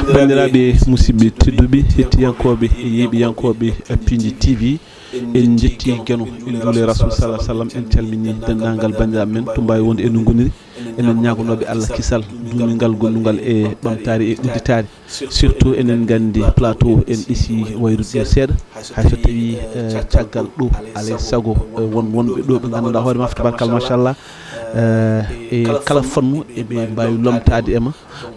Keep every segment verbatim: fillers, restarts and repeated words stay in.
Banndiraaɓe musidɓe tedduɓe, hettiyankooɓe e yeeɓiyankooɓe Piindi T V, en njetti Geno, en njuuli Rasul sallallahu alaihi wasallam, en calmini denndaangal banndiraaɓe men to mbaawi wonde e no ngoniri. Enen ñaagonooɓe Allah kisal, duumingal, gonnungal e ɓamtaare e udditaare. Surtout enen nganndi plateau en ɗisi wayrude seeɗa, hay so tawii, eh, caggal ɗo alay sago, eh, won wonɓe ɗo ɓe ngannduɗaa hoore ma, tabarkalla machallah, eh, e kala fannu eɓe mbaawi lomtaade e ma.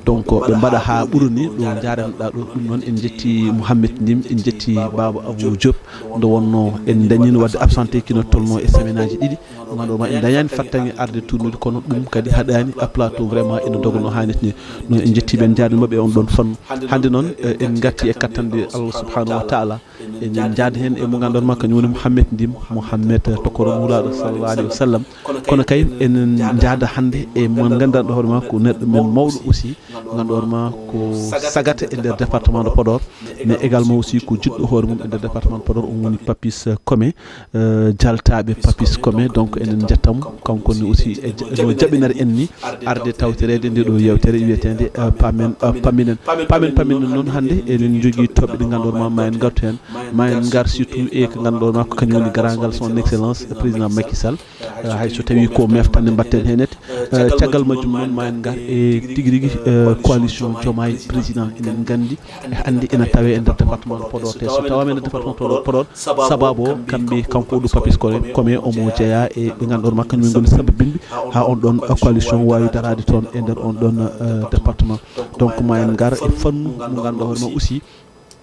Donc ɓe mbaɗa haa ɓura ni ɗo njaaranoɗaa ɗo. Ɗum noon en njetti Mouhamed Ndim, en njetti Baaba Abou Diop, nde wonnoo en dañino waɗde absenté kino tolnoo e semaine aji ɗiɗi. Ɗum noon ɗo ma en dañaani fattange arde tournude, kono ɗum kadi haɗaani, a plateau vraiment ene doga no haanirta ni. Ɗum en njetti ɓe, en njaarnima ɓe on ɗon fannu. Hannde noon, eh, en ngarti e kattanɗe Allah subhanahu wa taala. Eɗen njaada heen e mo ngannduɗaa ma, kañum woni Mouhamed Ndim, Mouhamed, eh, tokoro Nulaaɗo sallallahu alaihi wasallam. Kono kay enen njaada hannde e mo ngannduɗaa hoore ma ko neɗɗo men mawɗo aussi, ngannduɗaa hoore ma ko sagata e nder département de Podor, mais également aussi ko jiɗɗo hoore mum e nder département de Podor, on woni Papis Kome, eh, jaltaaɓe Papis Kome. Donc enen njettamo, kanko ne aussi e ja-, no jaɓinare en ni, arde tawtoreede nde ɗo yeewtere wiyeteende, eh, Paamen, eh, Pamminen. Paamen Pamminen noon hannde eɗen njogii toɓɓe ɗe ngannduɗaa ma, ma en ngartu heen, ma en ngar surtout e ko ngannduɗaa ma ko kañum woni garaangal son excellence président Macky Sall. Eh, hay so tawii ko meftande mbaɗten heen et, eh, caggal majjum noon ma en ngar e tigi rigi, eh, coalition Diomaye président. Eɗen nganndi hannde ina tawee e nder département de Podor, te so tawaama e nder département de Podor, sababu o kamɓe, kanko ɗo Papis Kome, Kome omo jeyaa e ɓe ngannduɗaa ma kañum ngoni sababinɓe haa on ɗon coalition waawi daraade toon e nder on ɗon, eh, département. Donc ma en ngar e fannu mo ngannduɗaa hoore ma aussi,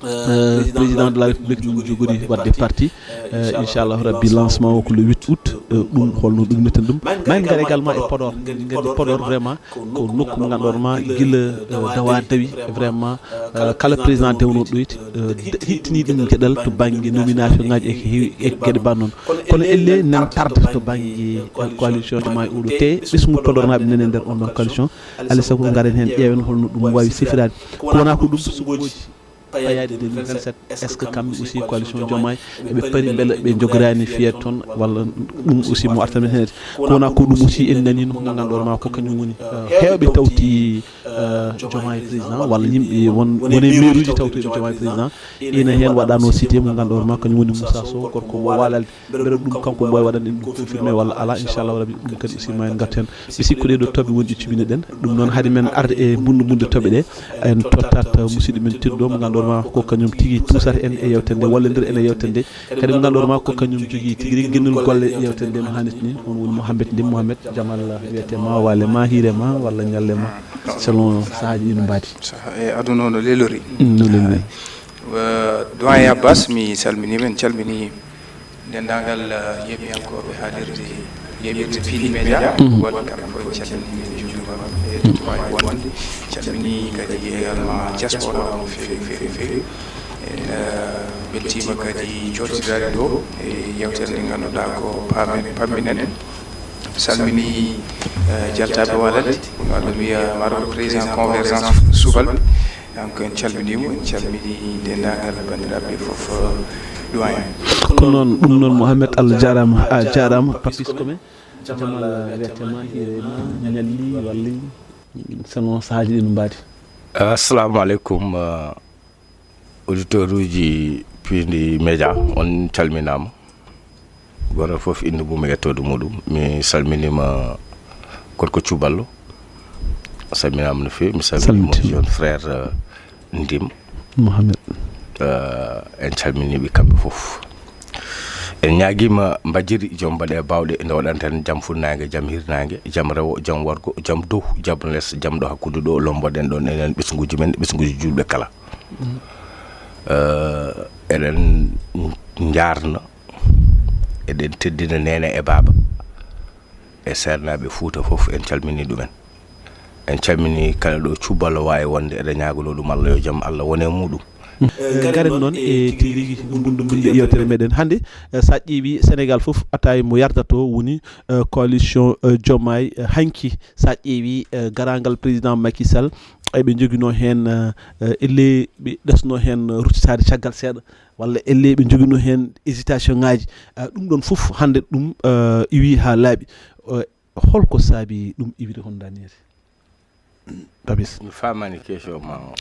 eh, président de la République ɗum jogori waɗde parti, eh, inchallahu rabbi lancement o ko le huit août, eh, ɗum holno ɗum neten ɗum. Ma en ngar également e Podor, nganndi Podor vraiment ko nokku mo ngannduɗaa ma gila, eh, dawa dawi vraiment, eh, kala président dewnoɗo ɗoyti, eh, d-, hittini ɗum geɗal to bannge nomination ngaji e ko heewi e geɗe mbaɗ noon. Kono elle nen tarde to bannge, eh, coalition Diomaye oɗo te ɓesngu Podornaaɓe nene nder on ɗon coalition. Alay sago ngaren heen ƴeewen holno ɗum waawi sifiraade. Ko wona ko ɗum suɓooji payaade deux mille vingt-sept, est-ce que kamɓe aussi coalition Diomaye eɓe pari mbele ɓe njogoraani fiyee toon, walla ɗum aussi mo artan men heen? Ko wona ko ɗum aussi en naniino mo ngannduɗaa ma ko kañum woni, eh, heewɓe tawti, eh, Diomaye président, walla yimɓe won, woni mairuuji tawtoyɓe Diomaye président. Ina heen waɗano cité mo ngannduɗaa ma kañum woni Moussa Sow, gorko mo Walalde. Mbeɗa ɗum kanko mboy waɗan en ɗum confirmé walla ala, inchallahu rabbi ɗum kadi aussi ma en ngartu heen. Mi sikku ɗe ɗo toɓɓe wonɗi cubine ɗen. Ɗum noon haade men arde e bunɗo bunɗo toɓɓe ɗe, en tottat, uh, musidɗo men tedduɗo mo ngannduɗaa ma ko kañum tigi tuusata en e yewtere nde, wallodir en e yewtere nde. Kadi mo ngannduɗaa ma ko kañum jogii tigi rigi gennol golle e yewtere nde no haanirta ni. On woni Mouhamed Ndim. Mouhamed, jamal wiyete ma, waale ma, hiire ma walla ñalle ma, selon sahaaji ɗi no mbaadi. Saha-, e aduna o no lelori. Mm, no lelori. Wa-, Doyen Abbas, mi salminiima, en calminii denndaangal, eh, yeeɓiyankooɓe haalirde, yeeɓirde Piindi Média. Mhm. Waɗde kamɓe fof en calminii, en njuuriima ɓe, e to waawi wonde. Calminii kadi également diaspora o no feewi, feewi, feewi. En, eh, mbeltiima kadi jooɗidaade ɗo e yeewtere nde ngannduɗaa ko Paamen Pamminen. Salminii, eh, jaltaaɓe Walalde, walla mbiya Marok Président Convergence Subalɓe. Donc en calminiima, en calminii denndaangal banndiraaɓe fof, eh, doyen. Ko noon, ɗum noon Mouhamed, Allah jaaraama, a jaaraama, Papis Kome. Jamal, eh, wiyete ma, hiire ma, ñalli, walli, selon sahaaji ɗi no mbaadi. Assalamu alaikum, eh, auditeur uji Piindi Média, on calminaama. Gooto fof innde mum e ettoode muɗum. Mi salminiima gorko cuballo. A salminaama no feewi. Mi salminiima jeune frère, eh, Ndim. Mohamed. Eh, en calminii ɓe kamɓe fof. En ñaagiima Mbajiri, jom mbaɗe baawɗe, nde waɗanta en jam funnaange, jam hirnaange, jam rewo, jam worgo, jam dow, jam les, jam ɗo hakkunde ɗo, lomboɗen ɗon enen ɓesnguuji men, ɓesnguuji juulɓe kala. Mm. Eh, eɗen njaarna, eɗen teddina neene e baaba e seernaaɓe Fuuta fof, en calminii ɗumen. En calminii kala ɗo cuballo waawi wonde, eɗen ñaaganoo ɗum Allah, yo jam Allah wone e muɗum. Eh, ngaren noon e tigi rigi bunɗo bunɗo yewtere meɗen hannde. Eh, so a ƴeewi Sénégal fof, ataay mo yardato woni, eh, coalition, eh, Diomaye, eh, hanki. So a ƴeewi, eh, garaangal président Macky Sall, eɓe njoginoo heen, eh, eh, elle ɓe ɗesnoo heen ruttitaade caggal seeɗa, walla elle ɓe njoginoo heen hésitation ŋaaji. Eh, ɗum ɗoon fof hannde ɗum, eh, iwii haa laaɓi. Eh, holko saabi ɗum iwde hono ndaa nii? Babis. Mi faamaani question ma o.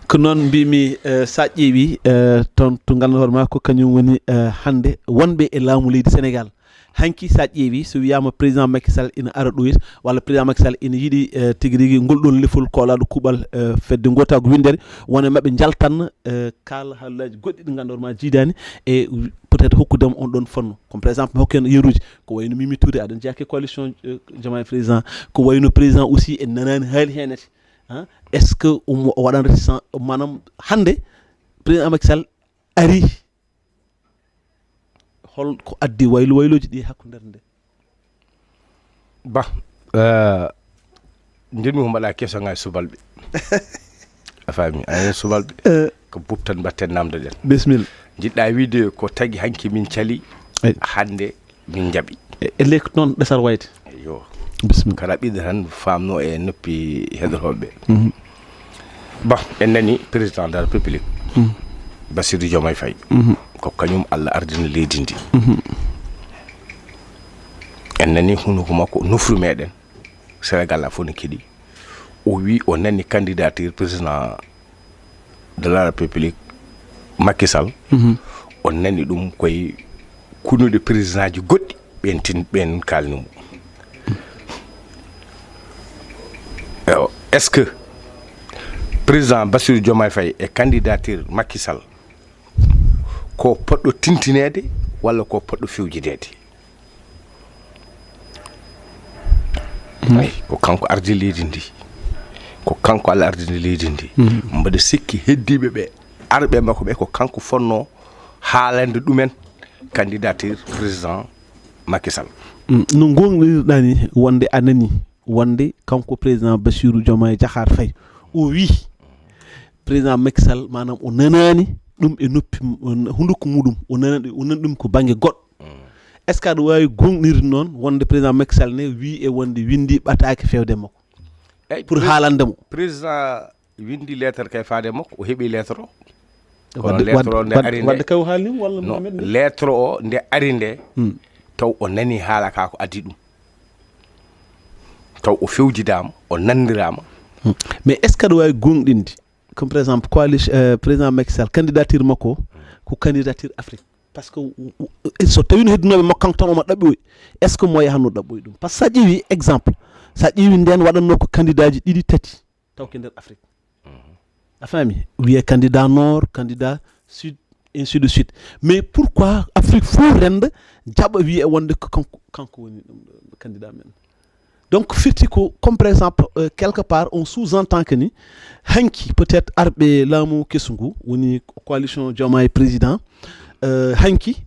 Ko noon mbimi, eh, sa ƴeewi, eh, toon to ngannduɗaa hoore ma ko kañum woni, eh, hannde wonɓe e laamu leydi Sénégal. Hanki sa ƴeewi, so wiyama président Macky Sall ina ara ɗo, walla président Macky Sall ina yiɗi, eh, tigi rigi ngol ɗon lefol koolaɗo kuuɓal, eh, fedde ngotaagu winndere, wona maɓɓe njaltan, eh, kaala haalaaji goɗɗi ɗi ngannduɗaa ma jiidaani e peut-être hokkudema on ɗon fannu. Comme par exemple, mi hokki hen yeruuji, ko wayno Mimi Touré, aɗa jeyaa e coalition, eh, Diomaye président, ko wayno président aussi en nanaani haali hen ati. Hein? Est-ce que omo, o waɗan résistance, maanaam hannde président Macky Sall ari, hol ko addi waylo waylooji ɗi hakkunde nde? Ba, eh, njiɗmi ko mbaɗa question ngaji subalɓe. A faami, anen subalɓe. Eh. Ko bub tan mbatten namdoɗen. Bismillah. Jiɗɗa wiide ko tagi hanki min cali, hannde min njaɓi. E, e lekki noon ɗesal wayde. Yo. Bismillah. Kala ɓiɗɗo tan famno e noppi heɗotooɓe. Mhm. Ba, en nani président de la République, Bassirou Diomaye Faye. Mhm. Ko kañum Allah ardini leydi ndi. Mhm. En nani hunuko makko, nofru meɗen. Sénégal a fof ne keɗi. O wi o nani candidature président de la République Macky Sall. Mhm. O nani ɗum koye kunuɗe président ji goɗɗi, ɓen tin, ɓen kalni mo. Ewa, est-ce que président Bassirou Diomaye Faye e candidature Macky Sall ko poɗɗo tintineede walla ko poɗɗo fewjideede? Ay, ko kanko ardi leydi ndi, ko kanko Allah ardini leydi ndi. Mhm. Mbaɗa sikki heddiiɓe ɓe, arɓe makko ɓe, ko kanko fotnoo haalande ɗumen candidature président Macky Sall. Mm, no goonɗinirɗaa ni wonde a nani wonde kanko président Bassirou Diomaye Diakhar Faye o wii président Macky Sall, maanaam o nanaani ɗum e noppi, hunnduko muɗum, o nana, o nani ɗum ko bannge goɗɗo. Est-ce que aɗa waawi goonɗinirde noon wonde président Macky Sall ne wii e wonde winndi ɓataake fewde makko? Eyi, pour haalande mo. Président winndi lettre kay faade makko, o heɓi lettre o. Kono lettre o nde ari nde, wadde kay o haalnima walla Mohamed nde? Lettre o nde ari nde, taw o nani haala ka ko addi ɗum. Taw o fewjidaama, o nanndiraama. Mais est-ce que aɗa waawi goonɗinde, comme par exemple coalition, euh, président Macky Sall, candidature makko o ko candidature Afrique? Parce que so tawi no heddinooɓe makko kanko tan omo ɗaɓɓoyi, est-ce que mo yahatno ɗaɓɓoyi ɗum? Parce que sa ƴeewi exemple, sa ƴeewi nden waɗatno ko candidat ji ɗiɗi tati taw ke nder Afrique. A faami? Wiye candidat nord, candidat sud, ainsi de suite. Mais pourquoi Afrique fof renda jaɓa wiye wonde ko kanko, kanko woni ɗum ɗo candidat men? Donc firti ko comme par exemple, euh, quelque part on sous-entend que ni hanki peut-être arɓe laamu kesu ngu woni coalition Diomaye président, euh, hanki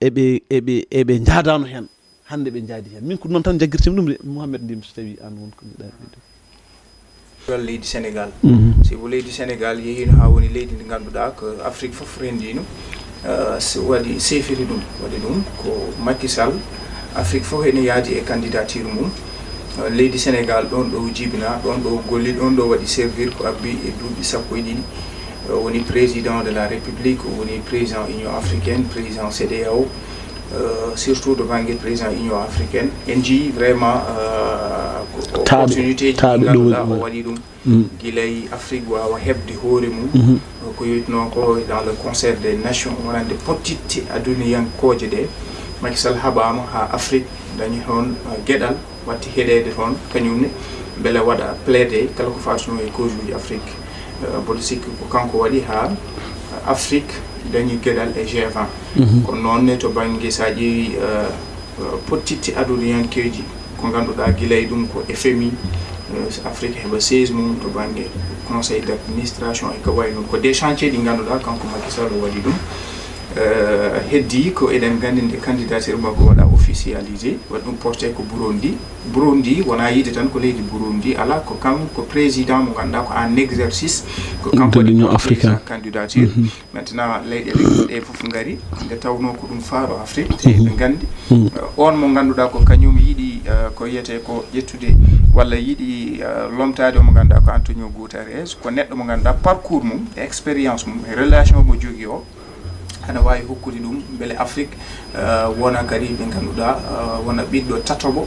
eɓe eɓe eɓe njaadano heen, hannde ɓe njaadi heen. Min ko noon tan jaggirtimi ɗum de, Mouhamed, ndiyam so tawii aan won ko njiɗaa wiide. Gal leydi Sénégal. Mhm. Sibu leydi Sénégal yehiino haa woni leydi ndi ngannduɗaa ko Afrique fof renndiino, eh, s-, waɗi seefiri ɗum. Waɗi ɗum ko Macky Sall, Afrique fof ene yaadi e candidature mum. Eh, leydi Sénégal ɗoon ɗo o jibinaa, ɗoon ɗo o golli, ɗoon ɗo o waɗi servir ko abbi e duuɓi sappo e ɗiɗi. Eh, o woni président de la République, o woni président Union africaine, président CEDEAO, eh, surtout to bannge président Union africaine. En njiyii vraiment, eh, ko opportunité ji ɗi ngannduɗaa o waɗi ɗum. Gila e Afrique waawa heɓde hoore mum, ko yowitnoo ko dans le concert des nations, wonande pottitte aduniyankooje ɗe. Macky Sall haɓaama haa Afrique dañi toon, eh, geɗal, watti heɗeede toon, kañum ne, mbele waɗa plaider kala ko faasnoo e causeji Afrique. Eh, mboɗo sikki ko kanko waɗi haa Afrique dañi geɗal e G vingt. Kono noon ne, to bannge, so a ƴeewi, eh, pottitte aduniyankeeji, ko ngannduɗaa gila e ɗum ko F M I, eh, Afrique heɓa siège mum to bannge conseil d'administration e ko wayi noon. Ko des chantiers ɗi ngannduɗaa kanko Macky Sall o waɗi ɗum. Eh, heddi ko eɗen nganndi nde candidature makko waɗa officialisé, waɗi ɗum porté ko Burundi. Burundi wonaa yiide tan ko leydi Burundi, alaa, ko kanko président mo ngannduɗaa ko en exercice, ko kanko waɗi porté sa candidature. Maintenant, leyɗeele ɗe fof ngari, nde tawnoo ko ɗum faaro Afrique, eɗen nganndi. Eh, on mo ngannduɗaa ko kañum yiɗi, eh, ko wiyetee ko ƴettude walla yiɗi, eh, lomtaade mo ngannduɗaa ko Antonio Guterres, ko neɗɗo mo ngannduɗaa parcours mum, e expérience mum, e relation mo jogii o, ana waawi hokkude ɗum mbele Afrique, eh, wona kadi ɓe ngannduɗaa, eh, wona ɓiɗɗo tataɓo,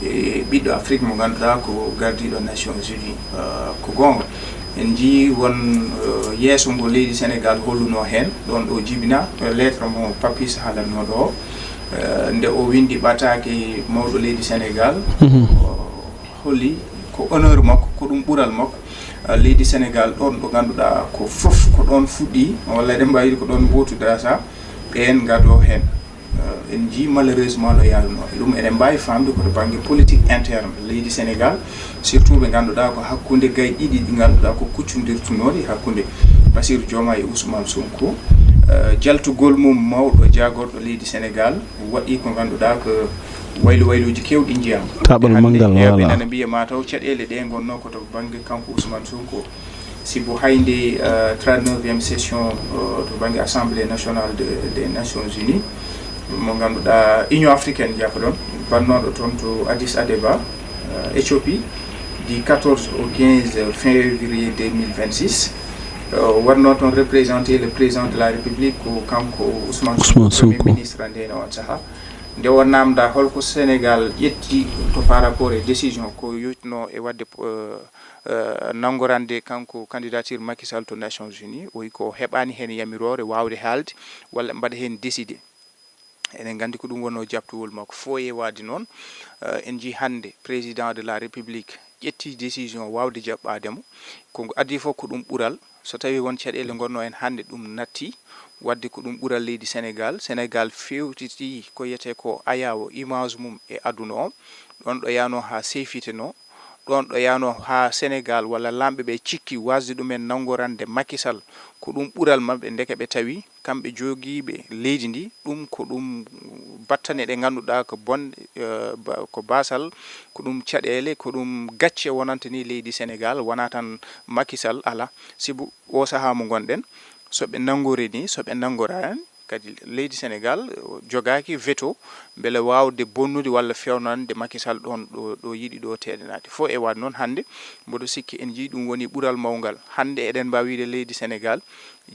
E ɓiɗɗo Afrique mo ngannduɗaa ko gardiiɗo Nations Unies. Eh, ko goonga, en njii won, eh, yeeso ngo leydi Sénégal holluno heen, ɗoon ɗo jibina, eh, lettre mo Papis haalatnoo ɗo, eh, nde o winndi ɓataake mawɗo leydi Sénégal, o holli ko honneur makko, ko ɗum ɓural makko, eh, leydi Sénégal ɗoon ɗo ngannduɗaa ko fof ko ɗoon fuɗɗi, walla eɗen mbaawi wiide ko ɗoon mbootudata, ɓeen ngadoo heen. Eh, en njii malheureusement no yaarunoo. E ɗum eɗen mbaawi faamde ko to bannge politique interne leydi Sénégal, surtout ɓe ngannduɗaa ko hakkunde gay ɗiɗi ɗi ngannduɗaa ko kuccondirtunooɗi hakkunde Bassirou Diomaye e Ousmane Sonko. Eh, jaltugol mum mawɗo jaagorɗo leydi Sénégal waɗi ko ngannduɗaa ko waylo wayluuji keewɗi njiyaama. Kaɓal Hannde, manngal, eh, ɓe voilà. nana mbiya mataw caɗeele ɗe ngonnoo ko to bannge kanko Ousmane Sonko. Sibu hay nde, eh, trente-neuvième session, eh, to bannge Assemblée nationale de, des Nations Unies, mo ngannduɗaa Union africaine, jafoɗon, bannooɗo toon to Addis Abeba, eh, Éthiopie, du quatorze au quinze février deux mille vingt-six, eh, waɗnoo toon représenté le président de la République ko kanko Ousmane Sonko, Ousmane Sonko. Premier ministre nde on sahaa. Nde o naamndaa holko Sénégal ƴetti to par rapport e décision ko yotnoo e waɗde, eh, eh, nanngorande kanko candidature Macky Sall to Nations Unies, o wi ko heɓaani heen yamiroore waawde haalde walla mbaɗa heen décidé. Eɗen nganndi ko ɗum wonno jaɓtowol makko. Fof e waade noon, eh, en njii hannde président de la République ƴetti décision waawde jaɓɓaade mo. Ko ngu adii fof ko ɗum ɓural. So tawii won caɗeele ngonno en hannde ɗum natti, waɗde ko ɗum ɓural leydi Sénégal. Sénégal feewtitii ko wiyetee ko ayaawo image mum e aduna o. Ɗoon ɗo yaano haa seyfiteno, ɗoon ɗo yaano haa Sénégal walla laamɓe ɓe cikki wasde ɗumen nanngorande Macky Sall ko ɗum ɓural maɓɓe, ndeke ɓe tawi kamɓe jogiiɓe leydi ndi, ɗum ko ɗum battane ɗe ngannduɗaa ko bon, eh, ba-, ko basal, ko ɗum caɗeele, ko ɗum gacce wonanta ni leydi Sénégal, wonaa tan Macky Sall, alaa. Sibu o sahaa mo ngonɗen, so ɓe nanngori ni, so ɓe nanngoraani, kadi leydi Sénégal, eh, jogaaki veto mbele waawde bonnude walla feewnande Macky Sall ɗoon ɗo, ɗo yiɗi ɗo teeɗanaade. Fof e waɗ noon hannde, mboɗo sikki en njii ɗum woni ɓural mawngal. Hannde eɗen mbaawi wiide leydi Sénégal,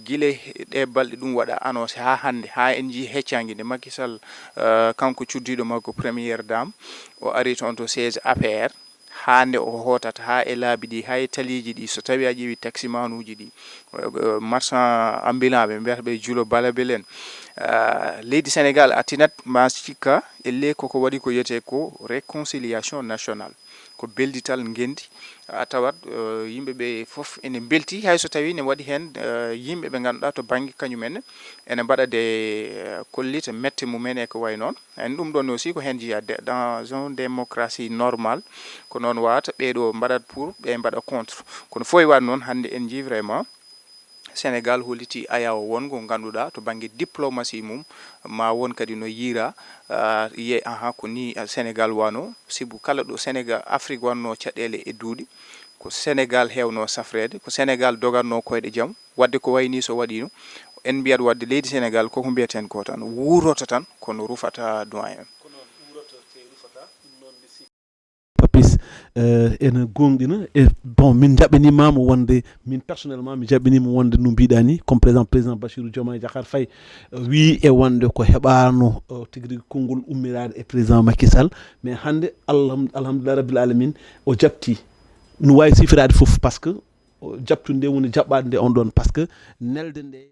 gila e ɗe balɗe ɗum waɗa annoncé haa hannde, haa en njii heccaange nde Macky Sall, eh, kanko cuddiiɗo makko première dame, o ari toon to siège A P R, haa nde o hootata, haa e laabi ɗi, haa e taliiji ɗi, so tawii a ƴeewi taximanuuji ɗi, eh, marchand ambulant ɓe mbiyata ɓe julo balabel en, eh, leydi Sénégal a tinat ma cikka, elle koko waɗi ko wiyetee ko réconciliation nationale, ko beldital ngenndi, a tawat, eh, yimɓe ɓe fof ene mbelti, hay so tawii ne waɗi heen, eh, yimɓe ɓe ngannduɗaa to bannge kañum en ene mbaɗa de, eh, kollita mette mum en e ko wayi noon. En ɗum ɗoon aussi ko heen jeyaa de, dans une démocratie normale, ko noon wawata ɓee ɗo mbaɗat pour, ɓe mbaɗa contre. Kono fof e waɗ noon hannde en njii vraiment Sénégal hollitii ayaawo wonngo ngannduɗaa to bannge diplomatie mum, ma won kadi no yiira, ah, yiye, aha, ko ni, ah, Sénégal wano, sibu kala ɗo Sénégal, Afrique wanno caɗeele e duuɗi, ko Sénégal heewno safreede, ko Sénégal dogatno koyɗe jam. Waɗde ko wayi ni so waɗiino, en mbiyat waɗde leydi Sénégal koko mbiyeten ko tan, wuurota tan, kono rufata doyen. Papis, eh, ene goongɗina. E, bon, min njaɓɓiniima mo wonde, min personnellement, mi jaɓɓiniima wonde no mbiɗa ni, comme président, président Bassirou Diomaye Diakhar Faye, eh, wii e wonde ko heɓaano, eh, tigi rigi konngol ummiraade e président Macky Sall. Mais hannde, alham-, alhamdulillah rabbil alamin, o jaɓti. No waawi sifiraade fof, parce que o jaɓtude nde woni jaɓɓaade nde on ɗon, parce que nelde nde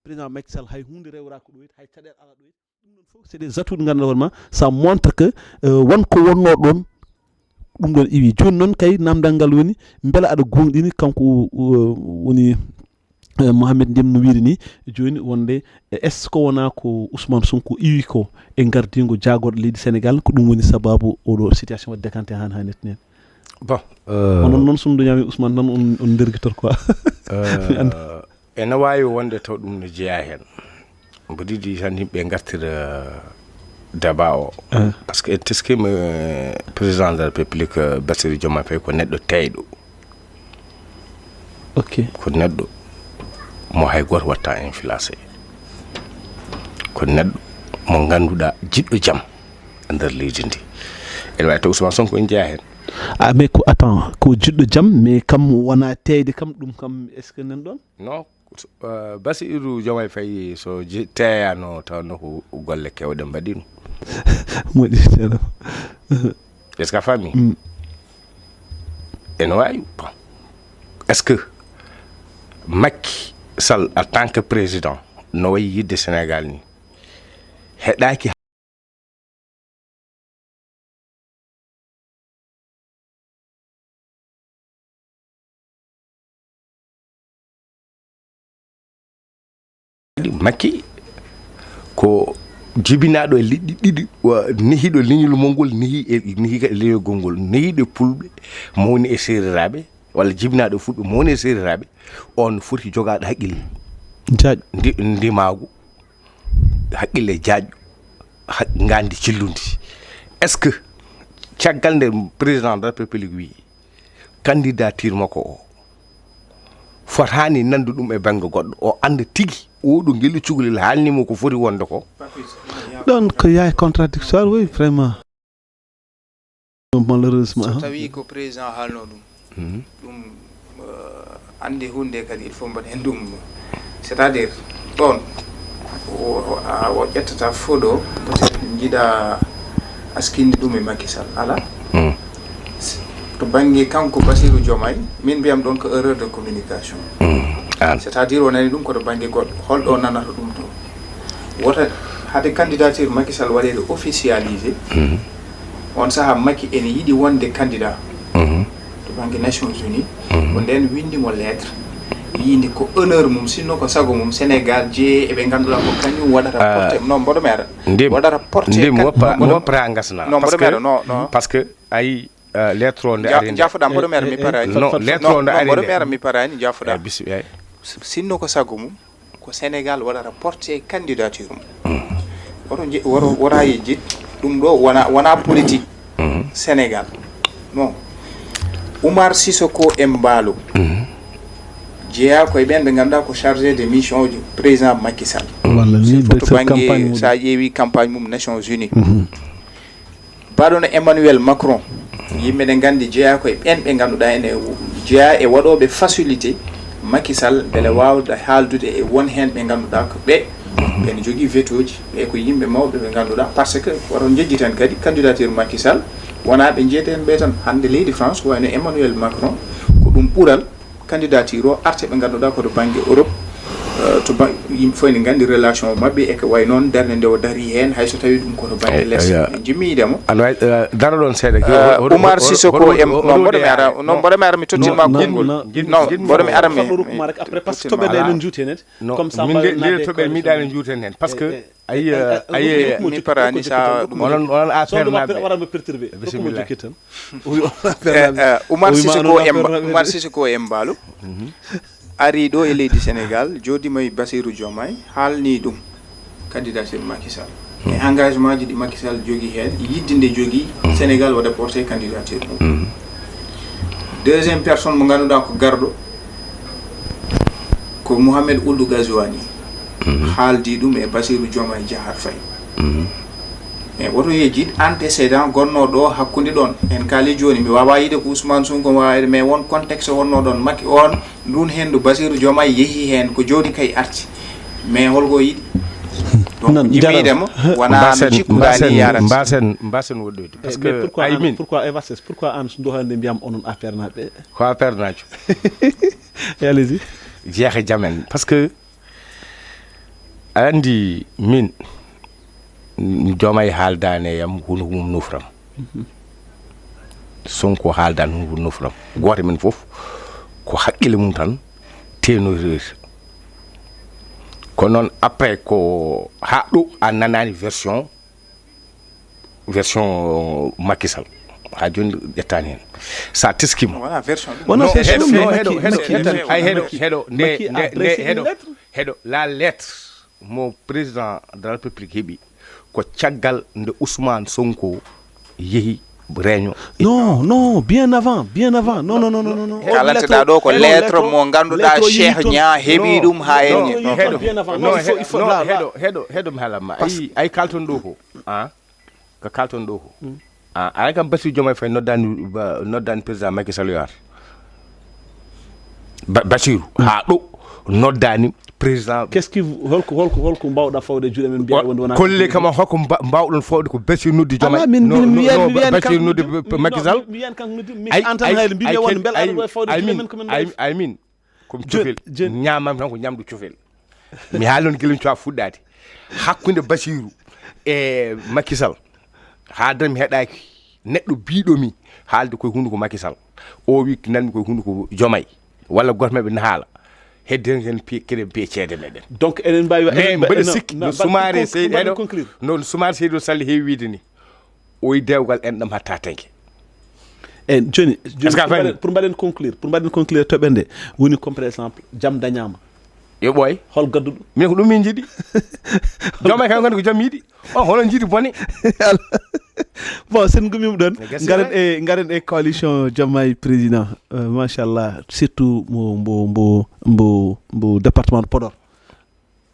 président Macky Sall hay huunde rewraaka ɗo it, hay caɗeele ala ɗo it. Ɗum ɗon fof, c'est des atouts ɗi ngannduɗaa hoore ma, ça montre que, euh, won ko wonnoo ɗon, ɗum ɗon iwi. Jooni noon kay, namdal ngal woni, mbela aɗa goongɗini kanko, euh, woni, euh, Mohamed Ndiem no wiiri ni, jooni wonde, est-ce que wonaa ko Ousmane Sonko iwi ko e ngardiingo jaagorɗo leydi Sénégal, ko ɗum woni sababu oɗo situation waɗi décanté haan haa netti neen? Bon, euh, onon noon, so ɗum dañaama e Ousmane tan, on, on ndergitor quoi. Mi anndaa. Euh, ene waawi wonde taw ɗum no jeyaa heen. Mboɗo yiɗi tan yimɓe ngartira débat o. Ah. Parce que en teskiima, euh, président de la République, euh, Bassirou Diomaye Faye ko neɗɗo teeyɗo. Ok. Ko neɗɗo mo hay gooto watta influencé. Ko neɗɗo mo ngannduɗaa jiɗɗo jam e nder leydi ndi. Ene waawi taw Ousmane Sonko ene jeyaa heen. Ah, mais ko, attends, ko jiɗɗo jam, mais kam wona teeyde kam, ɗum kam, est-ce que nan ɗon? Non, Basiru Jomay Faye so teeyano tawnoo ko golle kewɗe mbaɗi ɗum. Moƴƴi ceerno. Est-ce que a faami? Mm. Ene waawi. Bon. Est-ce que Macky Sall en tant que président no wayi yiɗde Sénégal ni heɗaaki Makki ko jibinaaɗo e liɗɗi ɗiɗi, nehiiɗo leñol mum ngol, nehi e nehi kadi leñol ngol, nehiiɗo e Pulɓe, mawni e Seereraaɓe, walla jibinaaɗo e Fulɓe, mawni e Seereraaɓe, on foti jogaade haqqille. Jaaj. Ndi, ndimaagu, haqqille jaaj, haq, ngandi cillundi. Est-ce que caggal nde président de la République wi candidature makko o fotaani nandu ɗum e bannge goɗɗo, o annda tigi oɗo ngelu cukalel haalnimo ko foti wonde ko? Ɗon ko yaay contradictoire, oui, vraiment. Malheureusement. So tawi ko président haalno ɗum, ɗum, euh, anndi huunde kadi, il faut mbaɗen ɗum. C'est-à-dire, ɗoon, o, o, a, o ƴettata fof ɗo, peut-être njiɗa askinde ɗum e Macky Sall. Alaa. To bannge kanko Bassirou Diomaye, min mbiyam ɗoon ko erreur de communication. C'est-à-dire, o nani ɗum ko to bannge goɗɗo. Holɗo o nanata ɗum to? Wota hade candidature Macky Sall waɗeede officialisé, on saha Macky ene yiɗi wonde candidat to bannge Nations Unies. Ko nden winndi mo lettre, yii nde ko honneur mum, sinno ko sago mum, Sénégal jeye e ɓe ngannduɗaa ko kañum waɗata porté. Non, mboɗo mi ara. Ndim, Waɗata porté ndim, kan- woppa, woppa ngasna. Non, mboɗo mi ara, non, non. Parce que ayi, euh, lettre o nde Ja- ari nde. Jaafoɗaa, mboɗo mi ara, mi paraani. Non, lettre o nde Non, ari mboɗo nde. Mi ara, mi paraani, jaafoɗaa. Eh, bis-, eh. Sinno ko sago mum, ko Sénégal waɗata porté candidature mum. Woto je- woto- wota yejjit ɗum ɗo wona wona politique Sénégal. Non. Oumar Sissoko Embaló jeyaa koye ɓeen ɓe ngannduɗaa ko chargé de mission ji président Macky Sall. Walla ni surtout to directeur campagne bannge mum. So a ƴeewi campagne mum Nations Unies, baɗono Emmanuel Macron, yimɓe ne nganndi jeyaa koye ɓeen ɓe ngannduɗaa ene jeyaa e waɗooɓe facilité Macky Sall mbele waawda haaldude e won heen ɓe ngannduɗaa ko ɓe ɓe ne jogii veto ji, ɓe ko yimɓe mawɓe ɓe ngannduɗaa. Parce que woto njejjiten kadi candidature Macky Sall wonaa ɓe njeeten ɓe tan. Hannde leydi France ko wayno Emmanuel Macron, ko ɗum ɓural candidature o arte ɓe ngannduɗaa ko to bannge Europe, euh, to ba- yimɓe fof ne nganndi relation maɓɓe e ko wayi noon darnde nde o darii heen, hay so tawii ɗum ko to bannge les en jimmiidemo. Ano wawi, eh, daro ɗon seeɗa. Eh, Umar Sissoko em non mboɗo mi ara non mboɗo mi ara mi tottinma konngol. Non mboɗo mi ara mi après parce que toɓeɗe no juute net. Comme ça min de toɓe miɗani juuten hen parce que ayi ayi mi parani sa ɗum onon onon affaire naɓe waɗanmo perturbé. Bisimilla. Umar Sissoko em Umar Sissoko em Mbaalo ari ɗo e leydi Sénégal, jooɗiima e Bassirou Diomaye, haalni ɗum candidature Macky Sall e engagement ji ɗi Macky Sall jogii heen, yiɗde nde jogii Sénégal waɗa porté candidature mum. Deuxième personne mo ngannduɗaa ko garɗo ko Mohamed Ould Ghazouani, haaldi ɗum e Bassirou Diomaye Diakhar Faye. Mais woto yejjit antécédent gonnoo ɗo hakkunde ɗoon. En kaali jooni, mi waawaa yiide ko Ousmane Sonko, mi waawaa yiide, mais won contexte wonnoo ɗoon. Macky oon, nduun henndu Bassirou Diomaye yehii heen, ko jooni kay arti. Mais holko o yiɗi? Donc, jimmiidemo wonaa no cikkuɗaa ni yarata. Mbasen, mbasen woɗɗoyde. Parce que pourquoi ay min pourquoi e vases pourquoi an ndu hannde mbiyam onon affaire naɓe? Ko affaire najo. E allez-y. Jeexe jamen. Parce que Aɗa anndi min Diomaye haaldaani e yam hunuko mum nufram. Sonko haaldaani hunuko mum nufram. Gooto men fof ko haqqille mum tan teenoytoyta. Ko noon après ko haa ɗo a nanaani version version Macky Sall. Haa jooni ƴettaani heen. So a teskii mo. Wonaa version ɗum. Wonaa version ɗum. Heɗo, heɗo, heɗo, ay heɗo, heɗo, nde, nde, nde, heɗo, heɗo, la lettre mo président de la République heɓi ko caggal nde Ousmane Sonko yehi réunion. Non, non, bien avant, bien avant. Non, non, non, non, non. Kalanteɗaa ɗo ko lettre mo ngannduɗaa Cheikh Niang heɓi ɗum haa e. Non, heɗo, non, heɗo, heɗo, heɗo, heɗo mi haalan ma. Ay, ay kalton ɗo ko. Ah, ko kalton ɗo ko. Ah, ay kam Bassirou Diomaye Faye noddani, noddani président Macky Sall yo ar. Ba- Bassirou, haa ɗo noddaani président. Qu'est-ce qui vous- holko holko holko mbawɗa fawde e juuɗe men mbiya wonde wona kolle kama holko mba- mbawɗon fawde ko Bassirou noddi Diomaye? Ala, min- No, min- no, mi wiyani- no, mi wiyani Bassirou kanko noddi noddi- P- P- Macky Sall. Mi- mi wiyani kanko noddi mi Ay- an tan ay- hayli mbiɓe ay- wonde ay- mbel aɗa ɗo e fawde ay- juuɗe min- men komin ay- mbawi ay- ay- min. Komi Joni- cofel. Joni- Ñaamam tan ko ñamdu cofel. Mi haalon gila mi cowa fuɗɗaade. Hakkunde Basiru e Macky Sall. Haa dan mi heɗaaki neɗɗo biiɗo mi haalde koye hunduko Macky Sall. O wi nanmi koye hunduko Jomay. Walla goto maɓɓe na haala. Hedde hen piye kede piye ceede meɗen. Donc eɗen mbawi Mais mbaɗa sikki no sumaare seydi eɗo. Non sumaare seydi o salli heewi wiide ni. Oyi dewgal en ɗam hatta tenke. Eyyi, joni, joni, pour mbaɗen conclure, pour mbaɗen conclure toɓɓere nde, woni comme par exemple jam dañama. Yo ɓooy. Hol gadduɗo? Min ko ɗum min jiɗi. Jooma kay gandi ko jam yiɗi. On hono jiɗi bone. Bon, sen gumima ɗon, garen e garen e coalition Diomaye président. Euh, machallah, surtout mo mo mo mo mo département de Podor.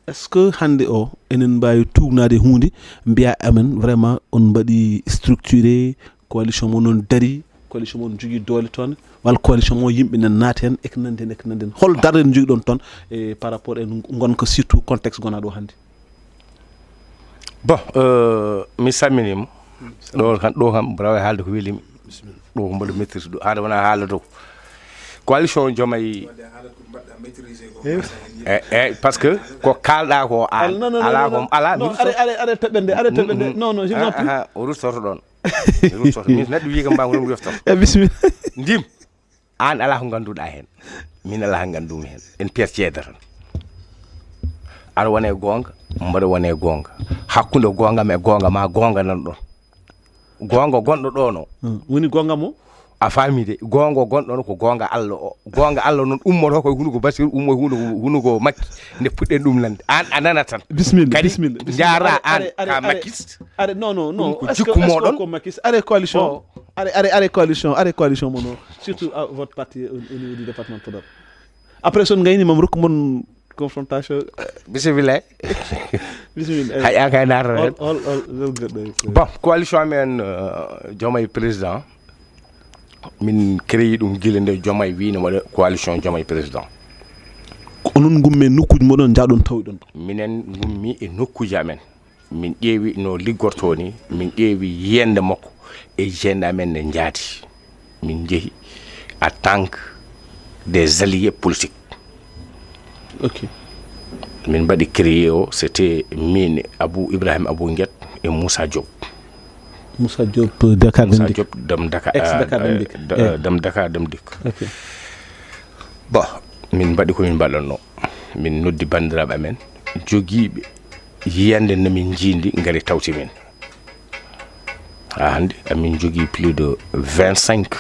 Est-ce que hannde o enen mbaawi tuugnaade huunde, mbiya amen vraiment on mbaɗi structuré, coalition mon on dari, coalition mon on jogii doole toon, walla coalition mon yimɓe nan naati heen, e ko nanndi heen, e ko nanndi heen? Hol darnde njogiɗon toon e par rapport e ngonka, surtout contexte gonaaɗo o hannde? Bon, euh, mi salminiima. Ɗo kam, ɗo kam, mbaɗa waawi haalde ko weli mi. Ɗo ko mbaɗa maîtrise ɗo. Haalde wona haala dow. Coalition Diomaye. Eh, eh, parce que ko kaalɗa ko an. Ala ko, ala, mi rusto. Are, are, are toɓɓere nde, are toɓɓere nde. Non, non, je vous en prie. Aha, o rustoto ɗon. Mi rustoto. Min neɗɗo wiyi kam mbaɗa ko ɗum weftoto. Eh, bismillah. Ndim. An ala ko ngannduɗa heen. Min ala ko nganndumi heen. En piyat ceede tan. Aɗa wona e goonga, mbaɗa wona e goonga. Hakkunde goonga am e goonga ma, goonga nan ɗon. Goonga gonɗo ɗo no. Hmm. Woni goonga mo? A faami de, goonga gonɗo no ko goonga Allah o. Goonga Allah noon ummoto koye hunuko Basiru, ummo hunuko, hunuko Makki. Nde puɗɗen ɗum nande. An a nana tan. Bismillah, kadi bismillah, bismillah. Jaara an ka Makki. Are, non, non, non. Ɗum ko jikku moɗon. Ko Makki. Are coalition. Are, are, are coalition, are coalition mono. Surtout à votre parti au, au niveau du département de Podor. Après, son gayni mam rokku mon confrontation. Bismillah. Bismillah. Hay an kay naata hol, hol, hol, hol goɗɗo. Bon, coalition amen, euh, Diomaye président. Min créé ɗum gila nde Diomaye wi no waɗa coalition Diomaye président. Ko onon ngummi e nokkuuji moɗon, njaaɗon tawiɗon? Minen ngummi e nokkuuji amen. Min ƴeewi no liggortoo ni, min ƴeewi yiyannde makko e yiyannde amen nde njaadi. Min njehi en tant que des alliés politiques. Ok. Min mbaɗi créé o, c'était min, Abou Ibrahim Abou Nguet et Moussa Diop. Moussa Diop, euh, Dakar Moussa Dem Dikk. Diop, Dem Dakar, Ex euh, Dakar Dem euh, Dikk. De-, Eh. Dem Dakar Dem Dikk. Ok. Bon, min mbaɗi ko min mbaɗatnoo. Min noddi banndiraaɓe amen jogiiɓe yiyannde no min njiidi, ngari tawti min. Haa hannde, amin njogii plus de vingt-cinq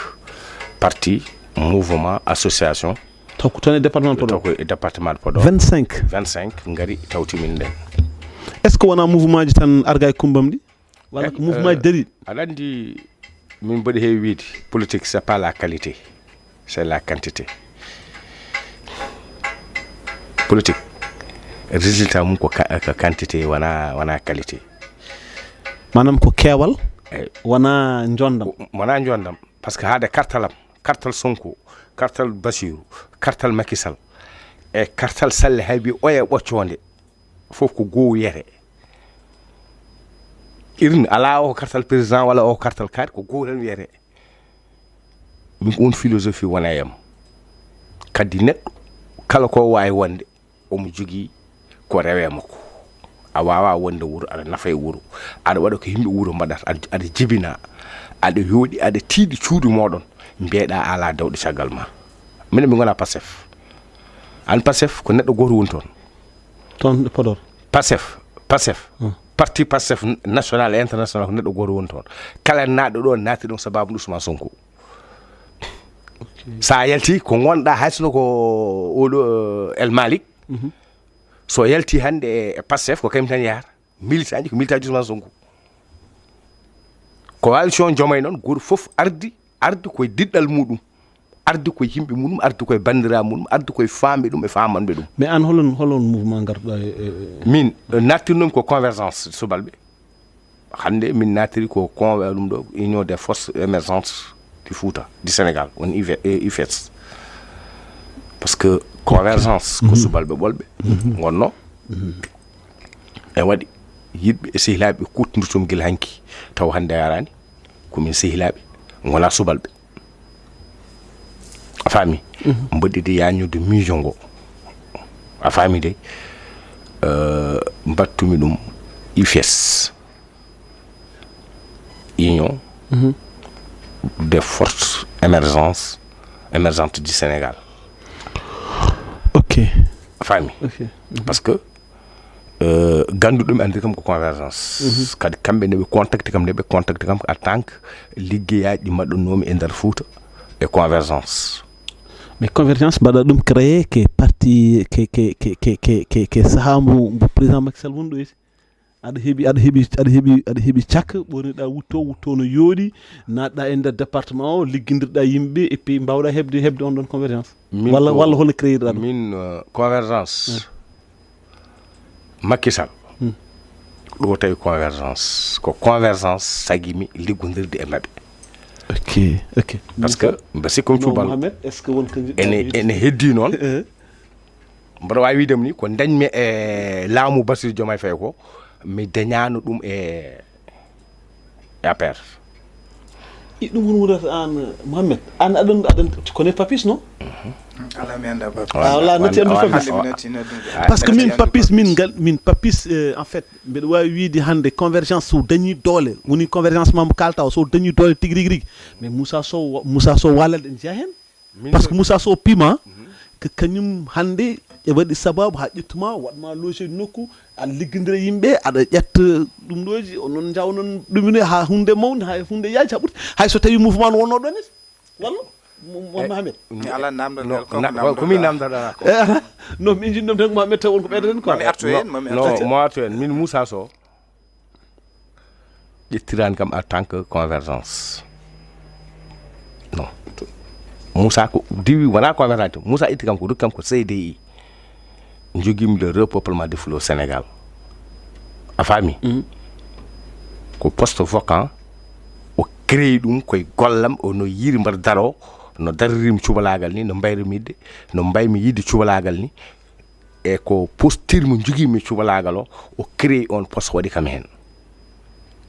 partis, mouvement, association. Taw ko toon e département de Podor? Taw ko e département de Podor. Vingt-cinq? Vingt-cinq ngari tawti min nden. Est-ce que wonaa mouvement ji tan arga e kummbam ɗi? Walla ko mouvement ji dariiɗi? Aɗa anndi, min mbaɗi heewi wiide, politique, c'est pas la qualité, c'est la quantité. Politique, résultat mum ko ka-, ko quantité, wona, wona qualité. Maanaam ko keewal, Eyi. Wona njonndam. Wona njonndam. Parce que haade kartalam, kartal Sonko, kartal Basiru, kartal Macky Sall, e kartal Salle Haybi oya ɓoccoonde, fof ko goo wiyete. Irin alaa o ko kartal président walla o ko kartal kaari, ko goo tan wiyete. Min ko on philosophie wona e am. Kadi neɗɗo kala ko waawi wonde, omo jogii ko rewe makko. A waawaa wonde wuro, aɗa nafa e wuro. Aɗa waɗa ko yimɓe wuro mbaɗata, aɗa, aɗa jibina, aɗa yooɗi, aɗa tiiɗi cuuɗi mooɗon, mbiyeɗaa alaa dawɗo caggal ma. Minen min ngonaa Pastef. An Pastef ko neɗɗo gooto woni toon. Toon e Podor? Pastef, Pastef. Hmm. Parti Pastef national e international ko neɗɗo gooto woni toon. Kala naatɗo ɗo naati ɗum sababu Ousmane Sonko. Ok. So a yalti ko ngonɗa, hay sinno ko oɗo, eh, El Malik. Mhm. So yalti hannde e, e Pastef ko kañum tan yahata. Militant ji ko militant ji Ousmane Sonko. Coalition Diomaye noon gooto fof ardi, ardi koye diɗɗal muɗum. Ardi koye yimɓe muɗum, ardi koye banndiraaɓe muɗum, ardi koye faamɓe ɗum e faamanɓe ɗum. Mais an holon, holon mouvement ngartuɗa e, e, e Min, eh, nattirnomi ko convergence subalɓe. Hannde min naatiri ko con-, ɗum ɗo Union des Forces Émergentes du Fouta, du Sénégal, woni U F, eh, U F S. Parce que Convergence ko subalɓe ɓolɓe ngonno. E waɗi yiɗɓe e sehilaaɓe kuutindirtum gila hanki, taw hannde a yaraani. Ko min sehilaaɓe, ngonaa subalɓe. A faami? Mbaɗɗidi yañude miijo ngo. A faami de? Eh, mbattumi ɗum ifes, Union des forces émergence émergentes du Sénégal. Ok. A faami? Ok. Parce que eh, ganduɗo mi andi kam ko convergence. Kadi kamɓe ne ɓe contacté kam, ne ɓe contacté kam en tant que liggeyaaji ɗi mbaɗɗonoomi e nder Fouta e convergence. Mais convergence mbaɗa ɗum créé ke parti ke ke ke ke ke ke ke saha mbo mbo président Macky Sall woni ɗo isi. Aɗa heɓi aɗa heɓi aɗa heɓi aɗa heɓi cakka ɓorniɗa wutto wutto no yooɗi, naatɗa e nder département o, liggindirɗa yimɓe et puis mbawɗa heɓde heɓde on ɗon convergence. Min Walla ko- walla hono créirɗa ɗum? Min eh, convergence Macky Sall ɗo tawi convergence ko convergence sagimi liggodirde e maɓɓe. Ok, ok. Parce que mbe sikkum Non, cuballo Mohamed, est-ce que won ko njiɗɗa ene wiide? Ene heddi noon. Eh, Mboɗo waawi wiide mi ko dañmi e laamu Bassirou Diomaye Faye ko, mi dañaano ɗum e e A P R. I ɗum woni wonata an Mohamed, an aɗan aɗan kone Papis, non? Ala mi annda ba. Ah, wala natti anndu Papis. Hannde mi natti natti. Parce que min Papis min ngal min Papis, euh, en fait, mbeɗa waawi wiide hannde convergence so dañi doole, woni convergence ma mo kalta o, so dañi doole tigi rigi rigi, mais Moussa Sow Moussa Sow walal en jeya heen. Parce que Moussa Sow pima ko kañum hannde e waɗi sababu haa ƴettuma, waɗma loge nokku, a liggidira yimɓe, aɗa ƴetta ɗum ɗoji o noon, jawnon ɗumine haa hunde mawni, haa hunde yaaji haa ɓurti, hay so tawi mouvement no wonno ɗon ete walla? Mohamed. Mi ala namdal No, ngal, ko na- namdal ko min ngal. Namdal ala ko. No min jinɗom tan ko Mohamed taw won ko ɓeydaten quoi. Mami artu heen, mami artu No, heen. mo artu heen min Moussa Sow ƴettirani kam en tant que convergence. Non. Moussa ko diwi wona convergence. Moussa itti kam ko rokki kam ko C D I. Jogimi le repeuplement de Fulo Sénégal. A faami? Ko poste vacant o créé ɗum koye gollam, o no yiiri mbaɗa daro, no daririimi cubalaagal ni, no mbayri mi yiɗde, no mbaymi yiɗde cubalaagal ni. E ko posture mo jogimi cubalaagal o, o créé on poste waɗi kam heen.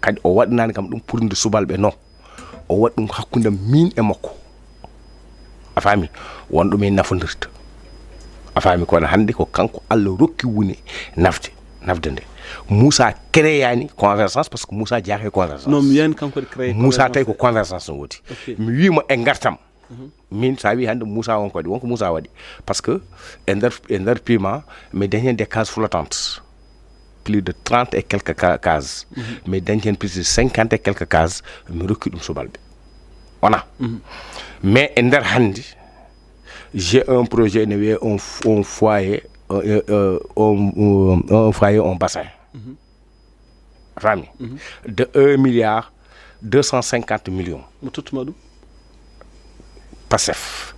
Kadi o waɗanaani kam ɗum pour nde subalɓe no. O waɗi ɗum hakkunde min e makko. A faami? Won ɗo min nafondirta. A faami? Kono hannde ko kanko Allah rokki wune nafde, nafde nde. Moussa créé ani convergence parce que Moussa jeyaaka e convergence. Non, mi yani kanko waɗi créé Moussa tawi convergence. Ko convergence no wodi. Ok. Mi wiima e ngartam. Min so a wi hannde Moussa won ko waɗi, won ko Moussa waɗi. Parce que e nder e nder pima mi dañi heen des cases flottantes. Plus de trente et quelques ca- cases. Mi dañi heen plus de cinquante et quelques cases. Mi rokki ɗum subalɓe. Wona. Mais e nder hannde j'ai un projet ne wiyee un, un foyer, euh, euh, un, un, un foyer, un bassin. A faami? De un milliard deux cent cinquante millions. Mo tottuma ɗum? Pastef.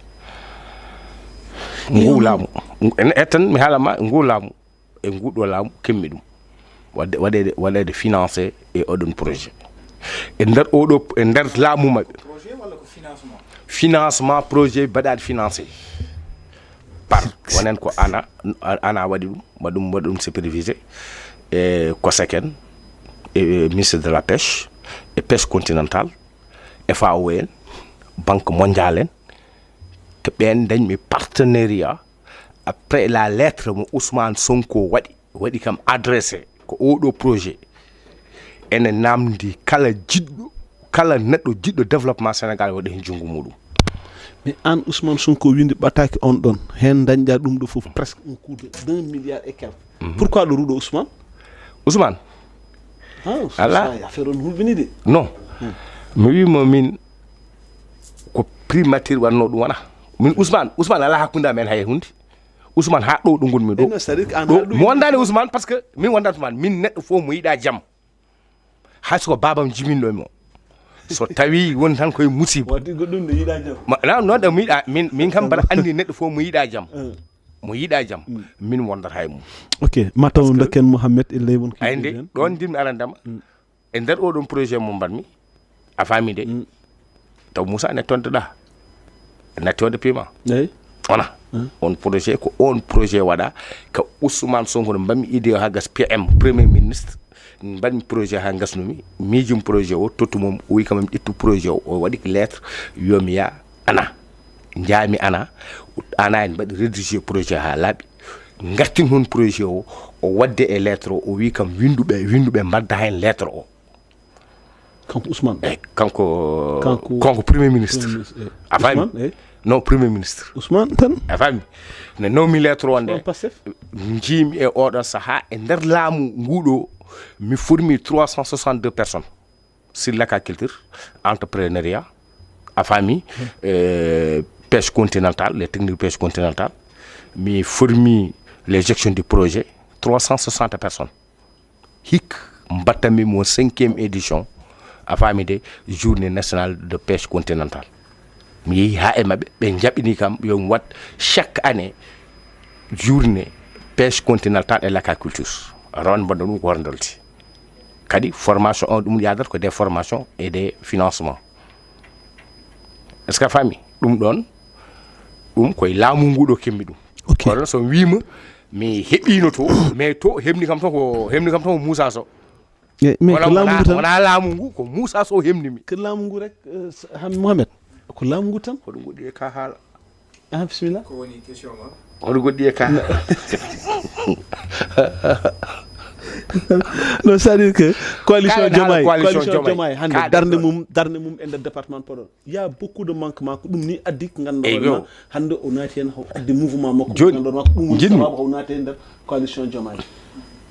Ngu laamu. En ettan mi haalama ngu laamu. E ngu ɗo laamu kemmi ɗum. Waɗde waɗeede waɗeede financé e oɗon projet. E nder oɗo e nder laamu maɓɓe. Financement projet baɗaɗo financé. Par wonen ko ana ana waɗi ɗum, waɗi ɗum waɗi ɗum supervisé e COSEC en, e ministre de la pêche, e pêche continentale, F A O en, banque mondiale en. Ko ɓeen dañmi partenariat après la lettre mo Ousmane Sonko waɗi, waɗi kam adressé ko oɗo projet. Ene namdi kala jiɗɗo kala neɗɗo jiɗɗo développement Sénégal waɗa heen junngo muɗum. Mais an Ousmane Sonko windi ɓataake on ɗon heen dañɗa ɗum ɗo fof presque un coût de d'un milliard et quelque. Pourquoi ɗo ruɗo Ousmane? Ousmane? Ah, Ala. Affaire on hulɓini de. Non. Mi wimo min ko primature wanno ɗum wona. Min Ousmane Ousmane ala hakkunde amen hay hunde. Ousmane ha ɗo ɗo gonmi ɗo. Non, c'est-à-dire que an Ɗo ha ɗo mi wondani Ousmane parce que min wondani Ousmane min neɗɗo fof mo yiɗa jam. Hay so ko babam jiminɗo mo. So tawi woni tan koye musiba. Waddi goɗɗum ne yiɗa jam. Ma- na non ɗo mi yiɗa min min kam mbaɗa andi neɗɗo fof mo yiɗa jam. Mo yiɗa jam. Min wondata hay mum. Ok, mataw dokken Mohamed e ley won. Ay nde ɗon ndin mi arandama. E nder oɗon projet mo mbatmi. A faami de. Taw Moussa ne tontoɗa. Natti wadde pima. Eyi. Wona on projet, ko on projet waɗa ka Ousmane Sonko no mbaɗmi idée o ha gas, P M, premier ministre. Mbaɗmi projet ha gasnumi, miijum projet o, tottu mum, o wi kamam ƴettu projet o, o waɗi lettre, yomi ya ana. Njaami ana, ana en mbaɗi rédiger projet ha laaɓi. Ngartin hon projet o, o wadde e lettre o, o wi kam winduɓe, winduɓe mbadda hen lettre o. Kanko Ousmane. Eyyi, kanko kanko premier ministre. A faami? Non, premier ministre. Ousmane tan. A faami? Ne nawmi lettre o nde. Pastef. Njiimi e oɗo saha e nder laamu nguɗo, mi formi trois cent soixante-deux personnes sur l'aquaculture, entrepreneuriat, a faami? Euh, pêche continentale, les techniques de pêche continentale. Mi formi les gestions du projet, trois cent soixante personnes. Hik mbattanmi mo cinquième édition, a faami de, journée nationale de pêche continentale. Mi yehi ha e maɓɓe, ɓe jaɓini kam yo mi waɗ chaque année journée pêche continentale et l'aquaculture. Rawane mbaɗa ɗum ko hoore ndolti. Kadi formation o, ɗum yadata ko des formations et des financements. Est-ce que a faami? Ɗum ɗon, ɗum koye laamu ngu ɗo kemmi ɗum. Ok. Kono so wiima mi heɓino to, mais to hemni kam tan ko, hemni kam tan ko Moussa Sow. Eh, mais ko laamu ngu tan. Wona laamu ngu, ko Moussa Sow hemni mi. Ko laamu ngu rek, eh, s- han Mohamed. Ko laamu ngu tan. Hoɗum goɗɗi e ka haala? Ah, bismillah. Ko woni question ma? Hoɗum goɗɗi e ka haala? Non, c'est-à-dire que coalition Kaɗa Diomaye, coalition coalition Diomaye. Diomaye hande Kaɗa darnde Diomaye. Mum, darnde mum e nder département Podor. Il y a beaucoup de manquements, ko ɗum ni addi ko ganduɗa Eyyo. Hande o naati hen, haw addi mouvement makko. Joni, Ganduɗa ko ɗum woni joni. Sababu haw naati hen nder coalition Diomaye.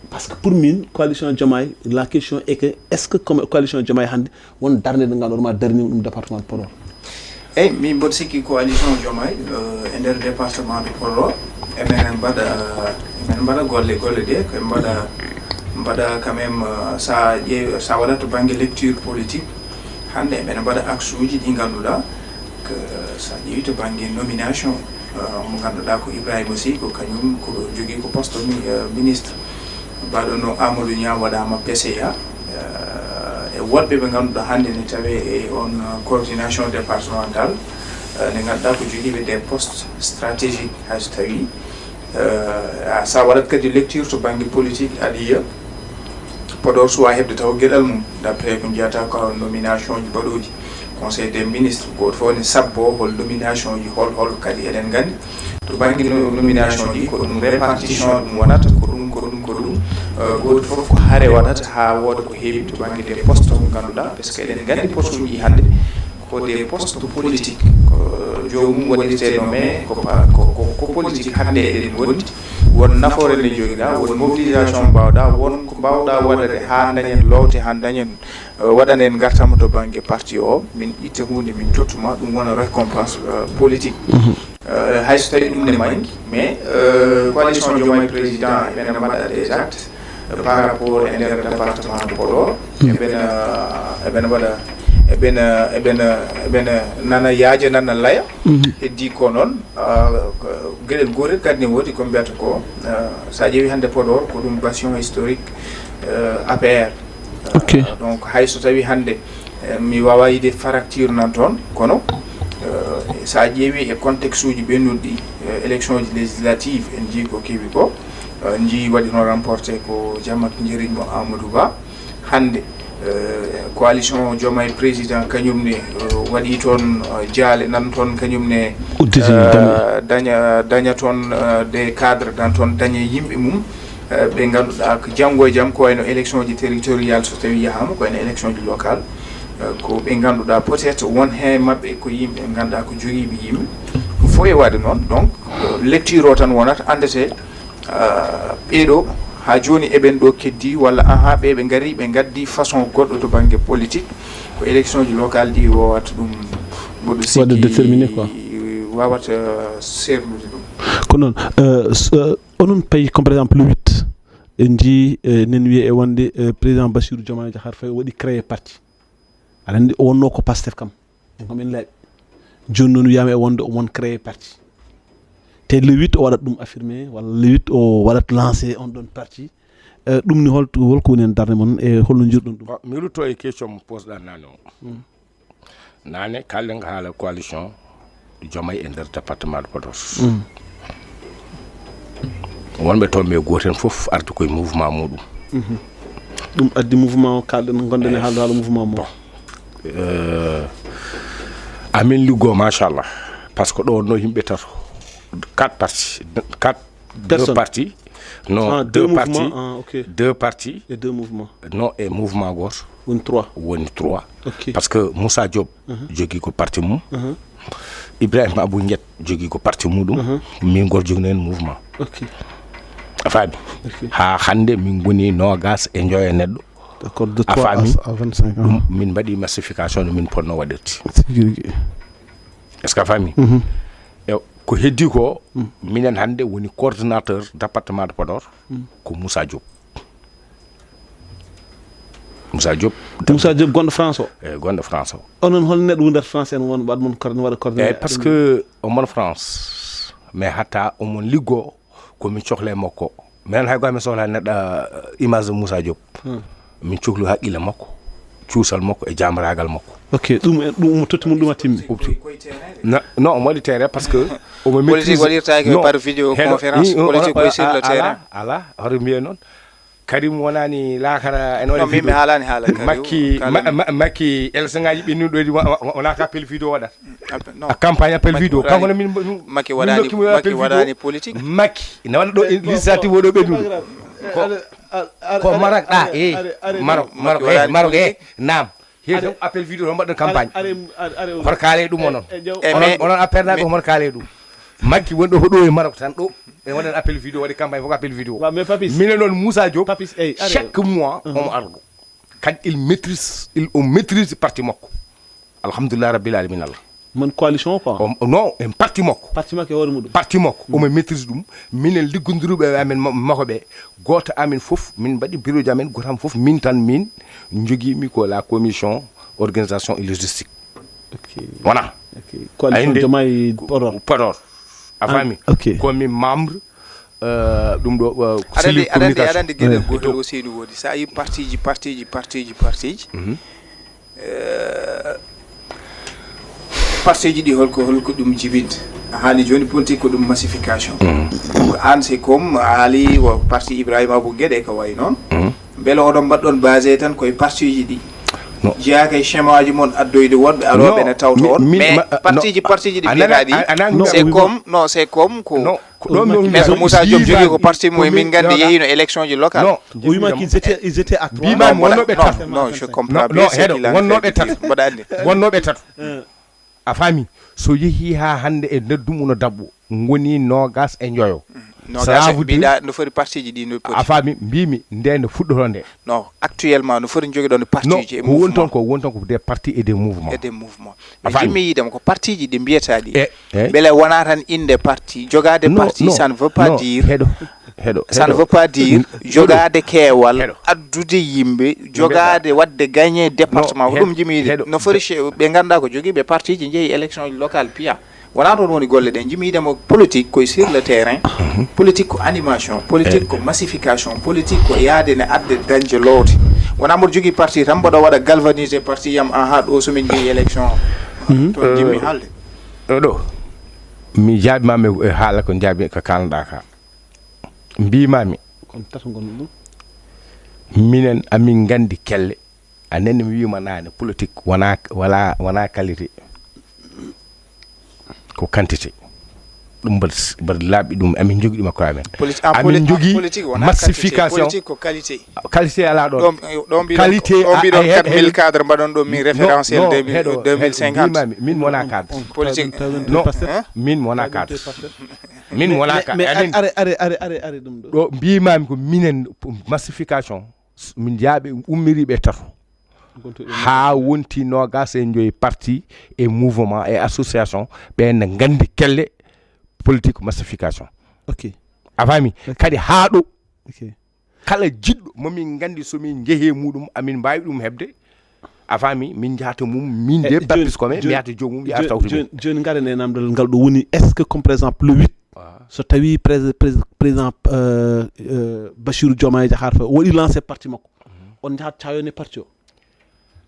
Parce que pour min, coalition Diomaye, la question est que est-ce que comme coalition Diomaye hande won darnde nde ganduɗa ma darnima ɗum département Podor? Eyyi, min mboɗo sikki coalition Diomaye, euh, e nder département de Podor, emen mbaɗa, emen mbaɗa golle, golle ɗe ko mbaɗa, mbaɗa quand même, euh, sa ƴeew sa waɗat to banggue lecture politique. Hande emen mbaɗa axe uji ɗi ganduɗa ko sa ƴeewi to banggue nomination, euh, mo ganduɗa ko Ibrahima Sy, ko kañum ko jogui ko poste mi- euh, ministre. Mbaɗo no Amadou Niang waɗama P C A, euh, e woɗɓe ɓe ganduɗa hande ne tawe e on, euh, coordination départementale, euh, ne ganduɗa ko joguiɓe des postes stratégiques. Hayso tawi, euh, a- sa waɗat kadi lecture to banggue politique, aɗa yiya Podor suwa hebde taw gueɗal mum, d'après ko jiyata ko nomination ji baɗoji. Conseil des ministres, goto fof ne sabbo hol nomination ji, hol hol kadi eɗen gandi to banggue no- nomination ji ko ɗum répartition ɗum wonata, ko ɗum ko ɗum ko ɗum. Euh, goto fof ko haare waɗata ha wooda ko heewi to banggue des postes mo ganduɗa, parce que eɗen gandi poste uji hande ko des postes politiques, ko joomum waɗirte nommé ko pa- ko ko- ko politique. Hande eɗen gondi, won nafoore nde joguiɗa, won mobilisation mbawɗa, won ko mbawɗa waɗade ha dañen lowte, ha dañen, euh, waɗanen gartam to banggue parti o, min itta hunde min tottuma, ɗum wona récompense, euh, politique. Euh, hayso tawi ɗum ne manque, mais, euh, coalition Diomaye président eɓena mbaɗa des actes, euh, par rapport e nder département de Podor. Eɓena, eɓena mbaɗa, eɓena eɓena eɓena nana yaaja, nana laya. Heddi ko noon, euh, ko- gueɗel gotel kadi ne woodi ko mbiyata ko, euh, sa ƴeewi hande Podor ko ɗum bastion historique, euh, A P R. Ok. Donc hayso tawi hande, eh, mi wawa yiide fracture nan toon, kono, eh, sa ƴeewi e contexte uji ɓennuɗi, eh, élection ji législative en jii ko kewi ko, eh, jii waɗi noon remporté ko Jammak Njeriñ mo Amadou Ba. Hande, eh, coalition Diomaye président kañum ne, eh, waɗi toon, eh, jaale nan toon kañum ne, Udditi, eh, daña daña toon, eh, des cadres nan toon, daña yimɓe mum. Eh, ɓe ganduɗa ko janngo e jam ko wayno élection ji territorial, so tawi yahama ko wayno élection ji local, eh, ko ɓe ganduɗa peut-être won he mabɓe ko yimɓe ganduɗa ko jogiiɓe yimɓe. Ɗum fof e waɗe noon. Donc, eh, lecture o tan wonata andete, eh, ɓeeɗo ha joni eɓen ɗo keddi walla aha ɓe ɓe gari ɓe gaddi façon goɗɗo to banggue politique. Ko élection ji local ɗi wowata ɗum mboɗo sikki Waɗde déterminé quoi. Wawata, eh, sernude ɗum. Ko noon, eh, s- eh, onon payi comme par exemple le huit en jii, eh, nen wiye e wonde, eh, président Bassirou Diomaye Diakhar Faye o waɗi créé parti. Aɗa andi o wonno ko Pastef kam, en kam en laaɓi. Joni noon wiyama e wonde o won créé parti, te le huit o waɗat ɗum affirmé walla le huit o waɗat lancé on ɗon parti. Eh, ɗum ni holto holko woni hen darde mon e holno jirɗon ɗum? Bon, mi rutto e question mo posɗa nane o. Nane kalɗen ko haala coalition Jomay e nder département de Podor. Wonɓe toon ɓe, gooto heen fof ardi koye mouvement muɗum. Ɗum addi mouvement o, kaalɗen, ngonɗen e haalde haala mouvement mo. Bon. Euh, amin liggoo, machallah, par ce que ɗo wonno yimɓe tato, quatre parti, quatre deux Personne. Parti. Non, Ah, deux deux parti. Mouvements, ah, ok. Deux parti. Et deux mouvements. Non, e mouvement gooto. Woni trois. Woni trois. Ok. Par ce que Moussa Diop jogii ko parti mum. Ibrahima Abou Ndiet jogii ko parti muɗum. Min gooto jogino heen mouvement. Ok. A faami? Ok. Haa hannde min ngoni noogas e njoyo neɗɗo. D'accord, de A trois faami? À, à vingt-cinq ans. Ɗum min mbaɗi massification no min potno waɗirde. Tigi rigi. Est-ce que a faami? E ko heddi ko, minen hannde woni coordinateur département de Podor, ko Moussa Diop. Moussa Diop. Moussa Diop gonɗo France o. E gonɗo France o. Onon, hol neɗɗo wondata France en won waɗ mon coordonné, waɗa coordonné? E par ce que omon France, mais hatta omon liggo, ko min cohla e makko. Minen hay gooto min sohla neɗɗo, euh, image de Moussa Diop. Min cohlu haqqille makko, cuusal makko e jaamraagal makko. Ok, ɗum e ɗum mo totti mum ɗum a timmi. Non, non, omo waɗi terrain par ce que omo Politique maîtrise. Waɗirtaake Non, par vidéo heɗo, conférence. i- o- Politique o- koye sur le ala, terrain. Ala, hoto mbiye noon. Karim wonani laakara ene Non, waɗi min mi vidéo. Haalaani haala Karim. Makki, Karim. Ma- Ma- Makki, Elsa ngaji ɓennuɗo ɗi wa- wa- wona ka appel vidéo waɗat. Appel- non. A campagne appel Makki vidéo. waɗani- Kanko ne min min- Makki min waɗani- nokki mo Makki appel waɗani vidéo. Politique. Makki ne waɗa ɗo législative o ɗo ɓennuɗo. Ko Maroc ɗa e Maroc, Maroc, Makki waɗani Maroc e politique. Nam. He tan appel vidéo tan mbaɗɗon campagne. Are, are, are, Hoto kaale ɗum onon. Eh, jaw- Eh, Onon mais- onon affaire naɓe mais- hoto kaale ɗum. Makki wonɗo hoɗo e Maroc tan ɗo. E waɗan appel vidéo, waɗi campagne fof appel vidéo. Wa, mais Papis. Minen noon Moussa Diop. Papis, ey, are. Chaque mois omo arɗo. Kadi il maîtrise, il o maîtrise parti makko. Alhamdulillah rabbil alamin Allah. Man coalition o quoi. O- non, en parti makko. Parti makko e hoore muɗum. Parti makko omo maîtrise ɗum. Minen liggondiruɓe e amen ma- makko ɓe, gooto amin fof min mbaɗi bureau ji amen, gooto amin fof min tan min jogiimi ko la commission organisation et logistique. Ok. Wona Ok. Coalition Ayinde. Diomaye Podor. Podor. A faami? Ok. Ko min membre, euh, ɗum ɗo, euh, Aɗa cellule andi, aɗa andi, aɗa communication. andi geɗel gotel aussi no woodi. So a yi partiji, partiji, partiji, partiji. Euh, partiji ɗi holko, holko ɗum jibinta? A haali joni politique ko ɗum massification. An c'est comme a haali wo parti Ibrahima Abou Guédé ko wayi noon. Beele oɗon mbaɗɗon basé tan koye partiji ɗi. Non. Jeyaaka e schéma ji mon addoyde wonɓe arooɓe ne tawto on. Mais partiji, partiji ɗi mbiyaɗa ɗi, c'est comme, non, c'est comme ko. Non, ko ɗon mi Mais ko Moussa Diop jogii ko parti mum, min nganndi yehiino élection ji locale. Non. O wima qu'ils étaient, ils étaient à trois. Mbima mi wonnoɓe tato. Non, je comprends bien ce qu'il est en train de dire. Mbaɗa anndi. Wonnoɓe tato. A faami? So yehi ha hannde e nder dumunna daɓɓo, ngoni nogas e njoyo. Nogas e mbiɗa no foti partiji ɗi no poti. A faami? Mbimi nde no fuɗɗoto nde. Non, actuellement no foti jogiɗon partiji e mouvement. Ko woni toon ko, woni toon ko des partis et des mouvements. Et des mouvements. Mais jimmi yiidema ko partiji ɗi mbiyata ɗi. Beele wona tan inde parti, jogaade parti, ça ne veut pas dire. Heɗo. Ça ne veut pas dire jogaade keewal, addude yimɓe, jogaade waɗde gagné département. Ko ɗum jimmi yiide. No foti ɓe ngannda ko jogiiɓe partiji njehi élection locale piya. Wona toon woni golle ɗe. Jimmi yiidema politique koye sur le terrain. Politique ko animation, politique ko massification, politique ko yaade ne adde dañde loowde. Wona mboɗo jogii parti tan mboɗo waɗa galvaniser parti yam, aha, ɗo somin njehi élection. Toon jimmi haalde. Ɗo mi jaabimami e haala ko jaabi ko kalnoɗa ka. Mbimami. Kon tato ngon ɗum. Minen amin nganndi kelle. A nani mi wiima naane politique wona, wala, wona qualité. Ko quantité. Ɗum mbaɗa, mbaɗa laaɓi ɗum amin jogii ɗum e koye amen. Amin jogii massification. Politique ko qualité. Qualité ala ɗon. Qualité. Ɗo mbiɗon quatre mille cadre mbaɗon ɗo min référentiel deux mille cinquante. Min wona cadre. Politique. Non, min wona cadre. Min wona cadre. Are, are, are, are, are ɗum ɗo. Ɗo mbimami ko minen massification. Min jaaɓe ummiriɓe tato. Haa wonti nogas e joyi parti e mouvement e association ɓe ne nganndi kelle politique massification. Ok. A faami? Kadi haa ɗo Ok. Kala jiɗɗo mo min nganndi so min njehi e muɗum amin mbaawi ɗum heɓde. A faami? Min njahata mum min de Papis Kome mi yahata joomum mi arta hawti mum. Joni ngaren e namdal ngal ɗo woni est ce que comme par exemple le huit so tawi président Bassirou Diomaye Diakhar Faye o waɗi lancé parti makko, on njahat cayone parti o